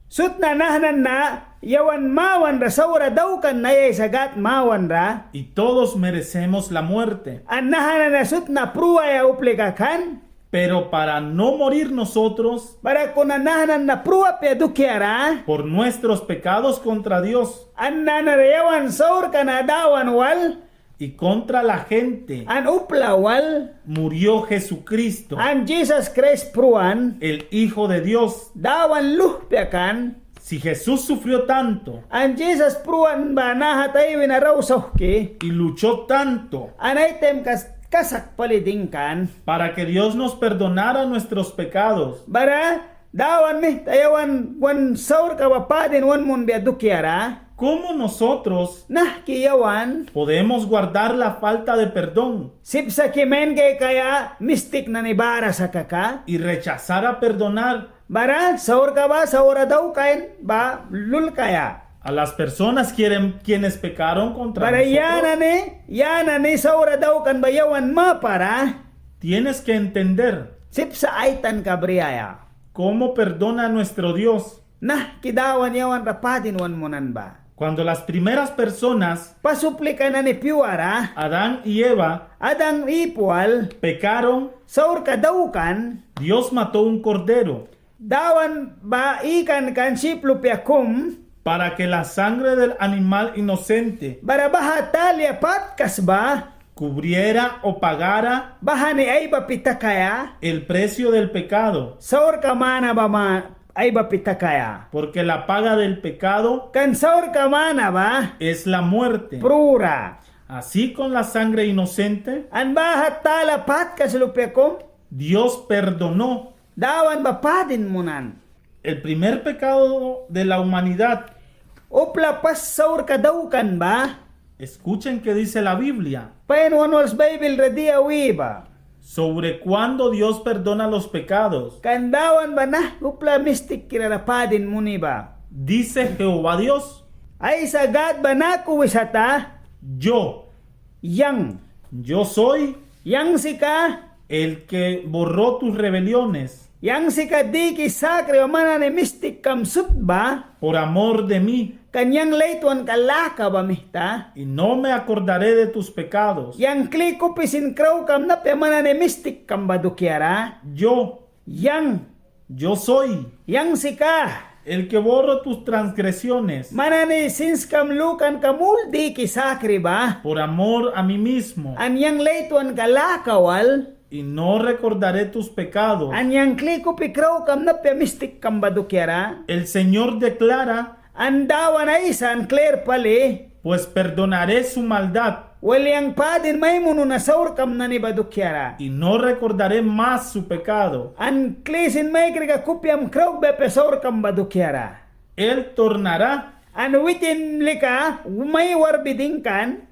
Sut na naha nani na yawan mawan ra saura daukan na ai Aisa Gâd mawan ra. Y todos merecemos la muerte. An naha nani na sut na pruaia uplika kan. Pero para no morir nosotros. Bara kuna naha nani na prua apia dukiara. Por nuestros pecados contra Dios. An nanara yawan saurka na Dawan wal. Y contra la gente. An upla wal. Murió Jesucristo. An Jisas Kraist pruan. El Hijo de Dios. Dawan luhpia kan. Si Jesús sufrió tanto. An Jisas pruan ba naha tai wina rau sauhki. Y luchó tanto. An ai taimka kasak pali dingkan. Para que Dios nos perdonara nuestros pecados. Bara Dawan mita yawan wan saurka ba padin wan munbia dukiara. ¿Cómo nosotros Nahki yawan podemos guardar la falta de perdón sip sa ki main kaikaia mistik nani bara sa kaka. Y rechazar a perdonar? Bara saurka ba saura daukan ba lulkaia. A las personas quieren, quienes pecaron contra nosotros. Bara ya nani, ya nani saura daukan ba yawan mapara. Tienes que entender. Sip sa ai tanka briaia. ¿Cómo perdona nuestro Dios? Nahki Dawan yawan ra padin wan munan ba. Cuando las primeras personas, pas uplika nani pyuara, Adán y Eva, Adam Iv wal, pecaron, saurka daukan, Dios mató un cordero. Dawan ba ikan kan syip lupia kum. Para que la sangre del animal inocente, bara baha talia patkas ba, cubriera o pagara, baha ni aibapi takaia, el precio del pecado, saurka mana ba ma aibapi takaia. Porque la paga del pecado, kan saurka mana ba, es la muerte, prura. Así con la sangre inocente, an baha tala patkas lupia kum, Dios perdonó, Dawan ba padin munan. El primer pecado de la humanidad. Upla pas saurka daukan ba. Escuchen qué dice la Biblia. Pain wan wals Baibil ra dia wi ba. Sobre cuándo Dios perdona los pecados. Kan Dawan ba nahki upla mistikkira ra padin muni ba. Dice Jehová Dios. Aisa Gad ba naku wisata. Yo. Yang. Yo soy. Yang sika. El que borró tus rebeliones. Yang sika diki sakri ba man nani mistikkam sut ba. Por amor de mí. Kan yang laitwanka laka ba mita. Y no me acordaré de tus pecados. Yang kli kupi sin kraukam na apia man nani mistikkam ba dukiara. Yo. Yang. Yo soy. Yang sika. El que borro tus transgresiones. Man nani sinskam lukankam ul diki sakri ba. Por amor a mí mismo. An yang laitwanka laka wal. Y no recordaré tus pecados. An yang kli kupi kraukam na apia mistikkam ba dukiara. El Señor declara. An Dawan aisan klir pali. Pues perdonaré su maldad. Wal yang padin mai mununa saurkam nani ba dukiara. Y no recordaré más su pecado. An kli sin maikrika kupiam kraukbia apia saurkam ba dukiara. Él tornará. An witin lika mai warbi dingkan.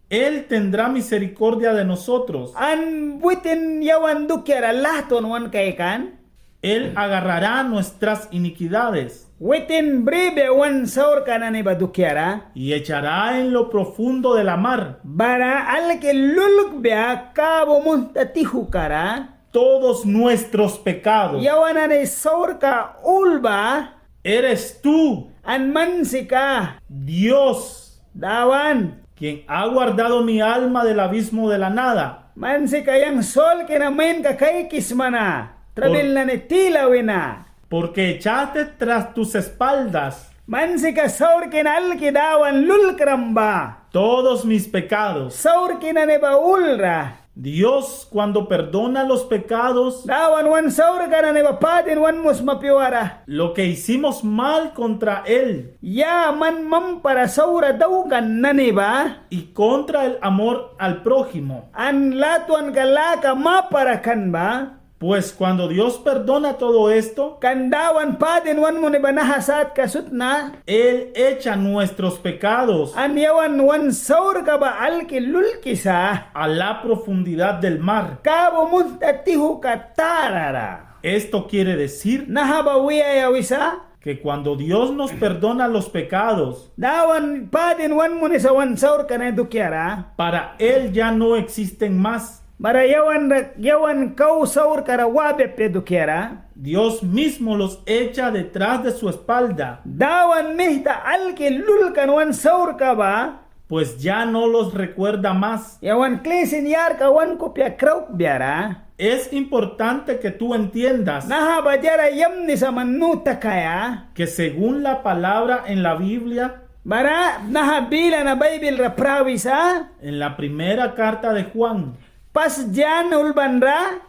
Él tendrá misericordia de nosotros. An witin yawan dukiara latwan wan kaikan. Él agarrará nuestras iniquidades. Witin bribia wan saurka nani ba dukiara. Y echará en lo profundo de la mar. Bara alki lulkbia kabu munhta tihukara. Todos nuestros pecados. Yawan nani saurka ul ba. Eres tú. An man sika. Dios. Dawan. Quien ha guardado mi alma del abismo de la nada. Man sika yang solki na mainka kaikisma na trabil nani tila wina. Porque echaste tras tus espaldas. Man sika saurki na alki Dawan lulkram ba. Todos mis pecados. Saurki nani ba ul ra. Dios, cuando perdona los pecados, Dawan wan saurka nani ba padin wan munisma pyuara. Lo que hicimos mal contra Él, Ya man mampara saura daukan nani ba. Y contra el amor al prójimo. An latwanka laka mapara kan ba. Pues cuando Dios perdona todo esto, Kan Dawan padin wan muni ba naha satka sut na. Él echa nuestros pecados. An yawan wan saurka ba alki lulkisa. A la profundidad del mar. Kabu munhta tihuka tarara. Esto quiere decir Naha ba wiaia wisa. Que cuando Dios nos perdona los pecados, Dawan padin wan munisa wan saurka nani dukiara. Para Él ya no existen más. Bara yawan ra, yawan kau saurka ra wabia apia dukiara. Dios mismo los echa detrás de su espalda. Dawan mita alki lulkan wan saurka ba. Pues ya no los recuerda más. Yawan kli sin yarka wan kupia kraukbia ra. Es importante que tú entiendas Naha ba diara yamni sa man nu takaia. Que según la palabra en la Biblia, Bara naha bila na Baibil ra prawisa. En la primera carta de Juan, Pas Jan ulban ra.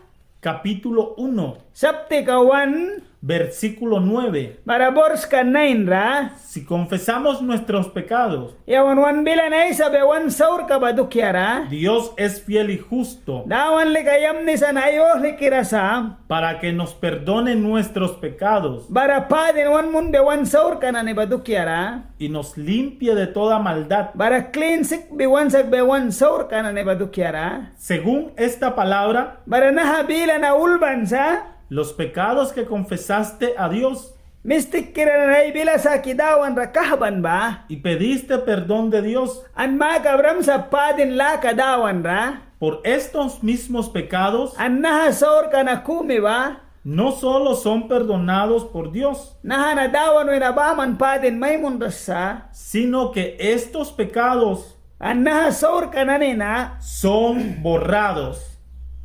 Capítulo uno, Saptika wan. Versículo nueve. Bara borska nain ra. Si confesamos nuestros pecados, Yawan wan bila na aisabia wan saurka ba dukiara. Dios es fiel y justo. Dawan lika yamni sa an aihlikira sa. Para que nos perdone nuestros pecados. Bara padin wan munbia wan saurka nani ba dukiara. Y nos limpie de toda maldad. Bara klin sikbi wan sakbia wan saurka nani ba dukiara. Según esta palabra, Bara naha bila na ulban sa. Los pecados que confesaste a Dios. Mistikkira nani ai bila saki Dawan ra kahban ba. Y pediste perdón de Dios. An makabram sa padin laka Dawan ra. Por estos mismos pecados. An naha saurka na kumi ba. No solo son perdonados por Dios. Naha na Dawan wina baman padin mai munras sa. Sino que estos pecados An naha saurka nani na. Son borrados.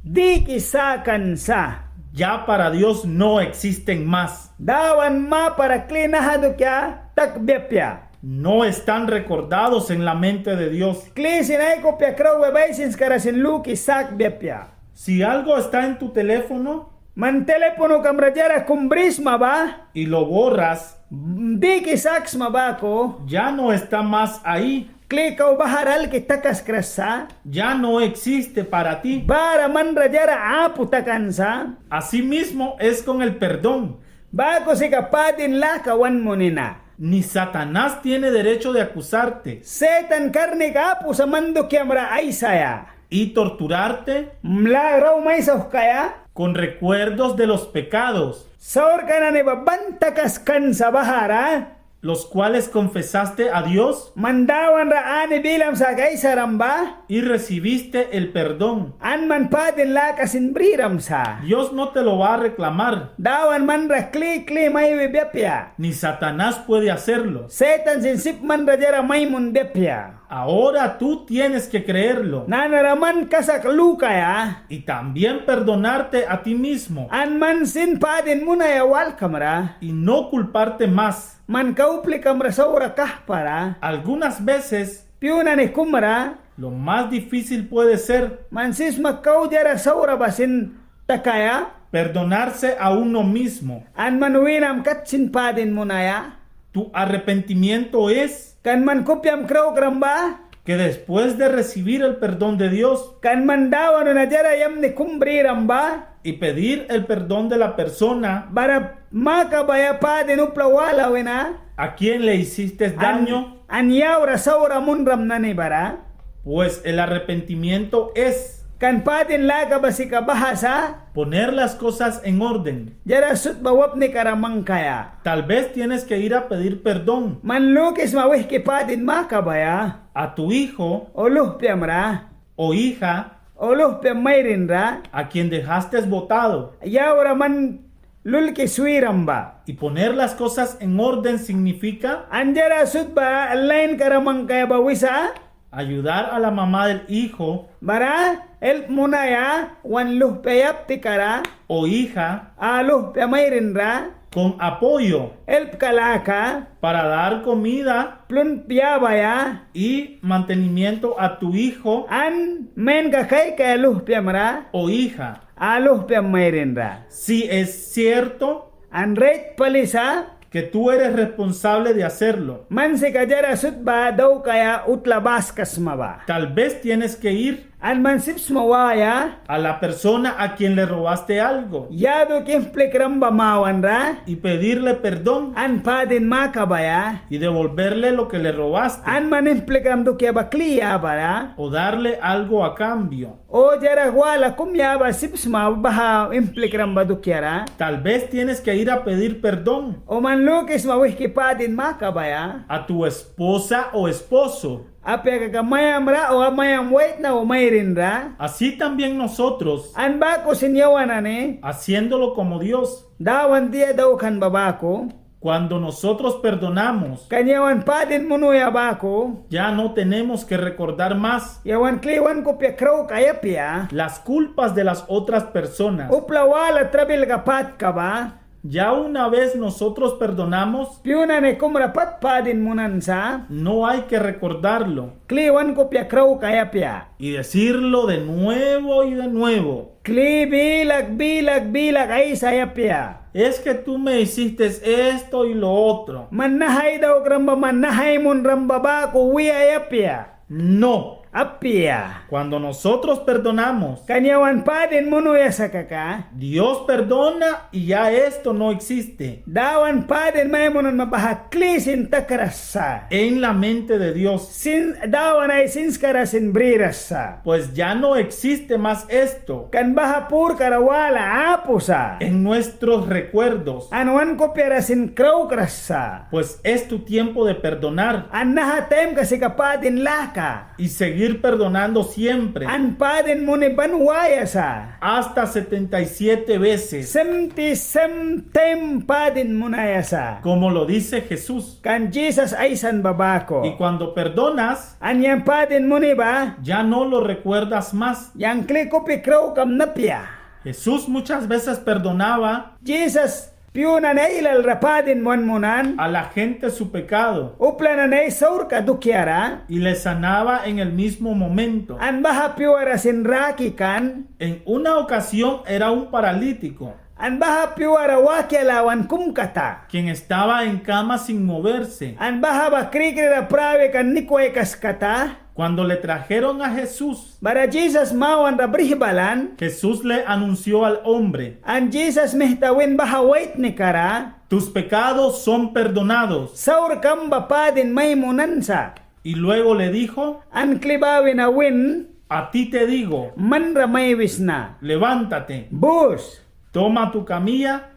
Diki sakan sa. Ya para Dios no existen más. Dawan mapara kli naha dukia takbia apia. No están recordados en la mente de Dios. Kli sin ai kupia kraukbia ba ai sinskara sin luki sakbia apia. Si algo está en tu teléfono Man telepnukam ra diara kum brisma ba. Y lo borras. Diki saksma baku. Ya no está más ahí. Kli kau bahara alki takaskras sa. Ya no existe para ti. Bara man ra diara apu takan sa. Así mismo es con el perdón. Baku sika padin laka wan muni na. Ni Satanás tiene derecho de acusarte. Setan karnika apu sa man dukiamra aisaia. Y torturarte. Mla rau mai sauhkaia. Con recuerdos de los pecados. Saurka nani ba ban takaskan sa bahara. Los cuales confesaste a Dios. Man Dawan ra ani bilam sa aisaram ba. Y recibiste el perdón. An man padin laka sin briram sa. Dios no te lo va a reclamar. Dawan man ra kli kli mai wibia apia. Ni Satanás puede hacerlo. Setan sin sip man ra diara mai munbia apia. Ahora tú tienes que creerlo. Nanara man kasak lukaia. Y también perdonarte a ti mismo. An man sin padin munaia walkam ra. Y no culparte más. Man kau uplikam ra saura kahpara. Algunas veces, pyu nani kum ra. Lo más difícil puede ser. Man sip sma kau diara saura ba sin takaia. Perdonarse a uno mismo. An man winam kat sin padin munaia. Tu arrepentimiento es. Kan man kupiam kraukram ba. Que después de recibir el perdón de Dios. Kan man Dawan wina diara yamni kum briram ba. Y pedir el perdón de la persona. Bara makabaia padin upla wala wina. A quien le hiciste daño. An, an yaura saura munram nani bara. Pues el arrepentimiento es. Kan padin laka ba sika baha sa. Poner las cosas en orden. Diara sut ba wapnika ra mangkaia. Tal vez tienes que ir a pedir perdón. Man lukisma wihki padin makabaia. A tu hijo. O luhpiam ra. O hija. O luhpiam mairin ra. A quien dejaste botado. Yaura man lulki swiram ba. Y poner las cosas en orden significa. An diara sut ba lainka ra mangkaia ba wisa. Ayudar a la mamá del hijo. Bara help munaia wan luhpia yaptika ra. O hija. A luhpia mairin ra. Con apoyo. Helpka laka. Para dar comida. Plun yabaia. Y mantenimiento a tu hijo. An menka kaikaia luhpiamra. O hija. A luhpiam mairinra. Si es cierto. An rait pali sa. Que tú eres responsable de hacerlo. Man sika diara sut ba daukaia utla baska sma ba. Tal vez tienes que ir. An man sip sma waia. A la persona a quien le robaste algo. Ya dukia implikram ba mawanra. Y pedirle perdón. An padin makabaia. Y devolverle lo que le robaste. An man implikram dukia ba kli yabara. O darle algo a cambio. O diara wala kum yaba sip sma baha implikram ba dukiara. Tal vez tienes que ir a pedir perdón. O man lukisma wihki padin makabaia. A tu esposa o esposo. Apia kaka maiamra o maiam waitna o mairinra. Así también nosotros. An baku sin yawan nani. Haciéndolo como Dios. Dawan dia daukan ba baku. Cuando nosotros perdonamos, kan yawan padin munuya baku, ya no tenemos que recordar más, yawan kli wan kupia kraukaia apia, las culpas de las otras personas. Upla wala trabilka patka ba. Ya una vez nosotros perdonamos, pyu nani kumra pat padin munan sa, no hay que recordarlo, kli wan kupia kraukaia apia. Y decirlo de nuevo y de nuevo. Kli bilak, bilak, bilak aisaia apia. Es que tú me hiciste esto y lo otro. Man naha ai daukram ba, man naha ai munram ba baku wiaia apia. No. Apia. Cuando nosotros perdonamos, kan yawan padin munuya sa kaka, Dios perdona y ya esto no existe. Dawan padin mai munan ba baha kli sin takras sa. En la mente de Dios. Sin, Dawan ai sinskara sin briras sa. Pues ya no existe más esto. Kan baha purkara wala apu sa. En nuestros recuerdos. An wan kupiara sin kraukras sa. Pues es tu tiempo de perdonar. An naha taimka sika padin laka. Y seguir perdonando siempre. An padin muni ban waia sa. Hasta setenta y siete veces. Semti sem taim padin munaia sa. Como lo dice Jesús. Kan Jisas aisan ba baku. Y cuando perdonas, an yang padin muni ba, ya no lo recuerdas más. Yang kli kupi kraukamna apia. Jesús muchas veces perdonaba. Jisas pyu nani ailal ra padin wan munan. A la gente su pecado. Upla nani ai saurka dukiara. Y le sanaba en el mismo momento. An baha pyuara sin raki kan. En una ocasión era un paralítico. An baha pyuara wakia lawan kum kata. Quien estaba en cama sin moverse. An baha ba krikrira prawi kan nikwaikaskata. Cuando le trajeron a Jesús, bara Jisas mawanra brih balan, Jesús le anunció al hombre, an Jisas mita win baha waitnikara, tus pecados son perdonados. Saurkam ba padin mai munan sa. Y luego le dijo, an kli ba wina win, a ti te digo, manra mai wisna, levántate, bus, toma tu camilla,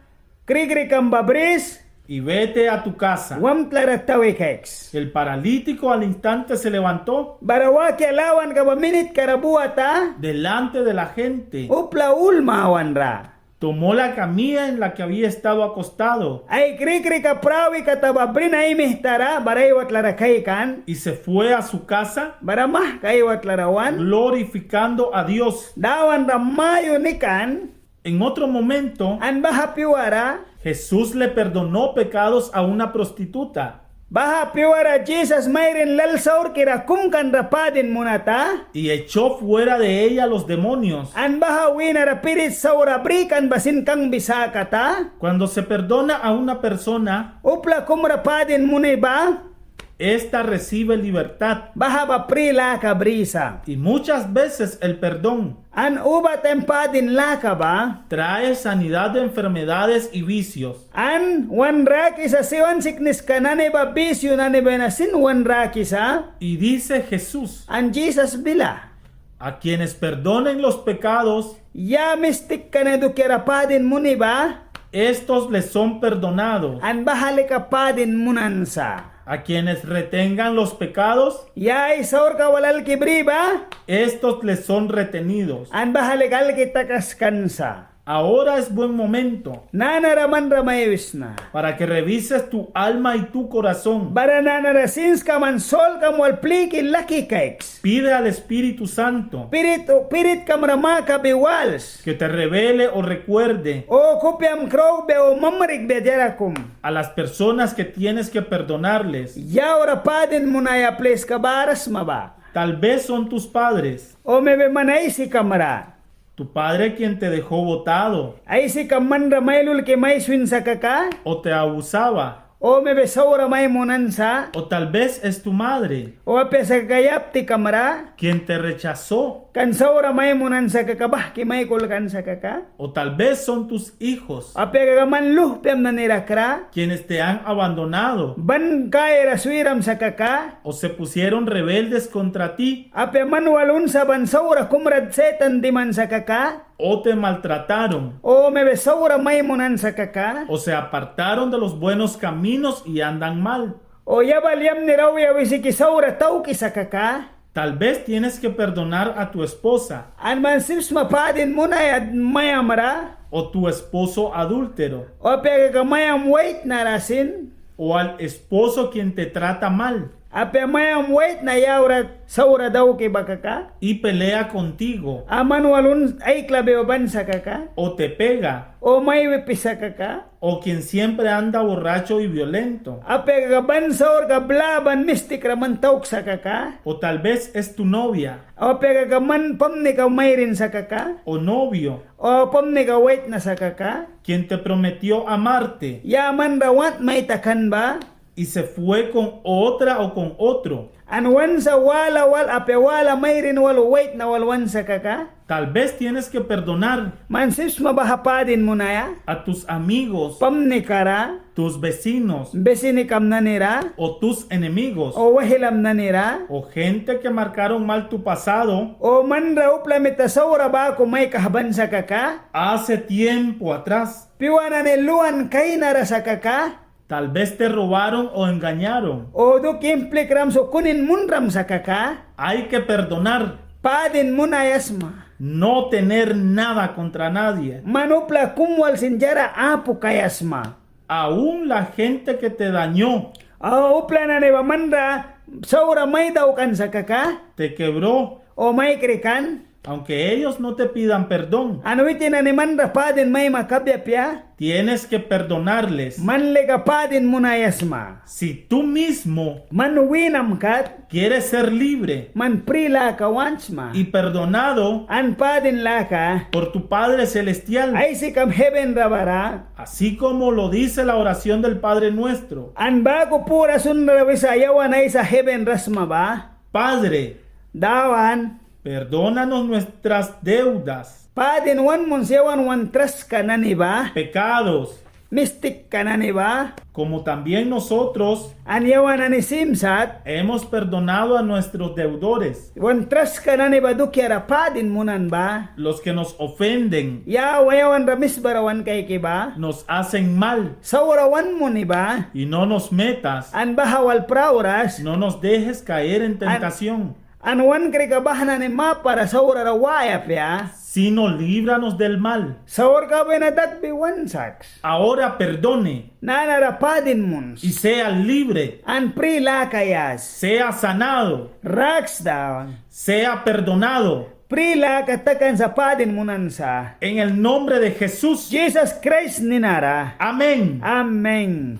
krikrikam ba bris, y vete a tu casa. Wamtla ra tawi kaiks. El paralítico al instante se levantó. Bara wakia lawanka ba minitka ra buata. Delante de la gente. Upla ul mawanra. Tomó la camilla en la que había estado acostado. Ai krikrika prawi kata ba brin ai mihtara, bara ai watla ra kaikan. Y se fue a su casa. Bara mahka ai watla ra wan. Glorificando a Dios. Dawan ra mayuni kan. En otro momento, an baha pyuara, Jesús le perdonó pecados a una prostituta. Baha pyuara Jisas mairin lal saurkira kum kan ra padin munata. Y echó fuera de ella los demonios. An baha wîna ra spirit saura brikan ba sin kangbi sakata. Cuando se perdona a una persona, upla kum ra padin muni ba, esta recibe libertad. Baha ba pri laka brisa. Y muchas veces el perdón, an uba taim padin laka ba, trae sanidad de enfermedades y vicios. An wan rakisa siwan sikniska nani ba, bisyu nani ba wina sin wan rakisa. Y dice Jesús, an Jisas bila, a quienes perdonen los pecados, ya mistikka nani dukiara padin muni ba, estos les son perdonados. An baha lika padin munan sa. A quienes retengan los pecados, ya ai saurka wal alki bri ba, estos les son retenidos. An baha lika alki takaskan sa. Ahora es buen momento. Nanara manra mai wisna. Para que revises tu alma y tu corazón. Bara nanara sinskam an solkam wal pliki laki kaiks. Pide al Espíritu Santo. Spirit, Spiritkam ra makabi wals. Que te revele o recuerde. O kupiam kraukbia o mamrikbia diara kum. A las personas que tienes que perdonarles. Yaura padin munaia pliska bara sma ba. Tal vez son tus padres. O mebi man aisikam ra. Tu padre quien te dejó botado. Aisikam manra mai lulki mai swin sa kaka. O te abusaba. O mebi saura mai munan sa. O tal vez es tu madre. O apia sa kaka yaptikam ra. Quien te rechazó. Kan saura mai munan sa kaka, bahki mai kulkan sa kaka. O tal vez son tus hijos. Apia kaka man luhpiam nani ra kra. Quienes te han abandonado. Ban kaiara swiram sa kaka. O se pusieron rebeldes contra ti. Apia man wal unsaban saura kumra Setan diman sa kaka. O te maltrataron. O mebi saura mai munan sa kaka. O se apartaron de los buenos caminos y andan mal. O yabal yamni ra auya wisiki saura tauki sa kaka. Tal vez tienes que perdonar a tu esposa. An man sip sma padin munaia maiam ra. O tu esposo adúltero. O apia kaka maiam waitna ra sin. O al esposo quien te trata mal. Apia maiam waitna yaura saura dauki ba kaka. Y pelea contigo. An man wal un aiklabi ba ban sa kaka. O te pega. O mai wipi sa kaka. O quien siempre anda borracho y violento. Apia kaka ban saurka bla ban mistik ra man tauk sa kaka. O tal vez es tu novia. Apia kaka man pamnika mairin sa kaka. O novio. O pamnika waitna sa kaka. Quien te prometió amarte. Ya man ra want mai takan ba. Y se fue con otra o con otro. An wan sa wala wal, apia wala mairin wal, waitna wal wan sa kaka. Tal vez tienes que perdonar. Man sip sma baha padin munaia. A tus amigos. Pamnika ra. Tus vecinos. Bisinikam nani ra. O tus enemigos. O waihlam nani ra. O gente que marcaron mal tu pasado. O man ra upla mita saura baku mai kahban sa kaka. Hace tiempo atrás. Pyua nani luan kainara sa kaka. Tal vez te robaron o engañaron. O dukia implikram sa o kunin munram sa kaka. Hay que perdonar. Padin munaia sma. No tener nada contra nadie. Man upla kum wal sin diara apu kaia sma. Aún la gente que te dañó. O upla nani ba man ra saura mai daukan sa kaka. Te quebró. O mai krikan. Aunque ellos no te pidan perdón. An witin nani man ra padin mai makabia apia. Tienes que perdonarles. Man lika padin munaia sma. Si tú mismo. Man wînam kat. Quieres ser libre. Man pri laka want sma. Y perdonado. An padin laka. Por tu Padre Celestial. Aisikam heven ra bara. Así como lo dice la oración del Padre Nuestro. An baku pura sunra wisa yawan Aisa heven ra sma ba. Padre. Dawan. Perdónanos nuestras deudas. Padin wan muns yawan wan traska nani ba. Pecados. Mistikka nani ba. Como también nosotros. An yawan nani sim sat. Hemos perdonado a nuestros deudores. Wan traska nani ba dukiara padin munan ba. Los que nos ofenden. Ya, yawan ra misbara wan kaiki ba. Nos hacen mal. Saura wan muni ba. Y no nos metas. An baha wal prauras. No nos dejes caer en tentación. An wan krika baha nani mapara saura ra waia apia. Sino líbranos del mal. Saurka wina dakbi wan saks. Ahora perdone. Nanara padin muns. Y sea libre. An pri laka yas. Sea sanado. Raks da. Sea perdonado. Pri laka takan sa padin munan sa. En el nombre de Jesús. Jisas Kraist nina ra. Amén. Amén.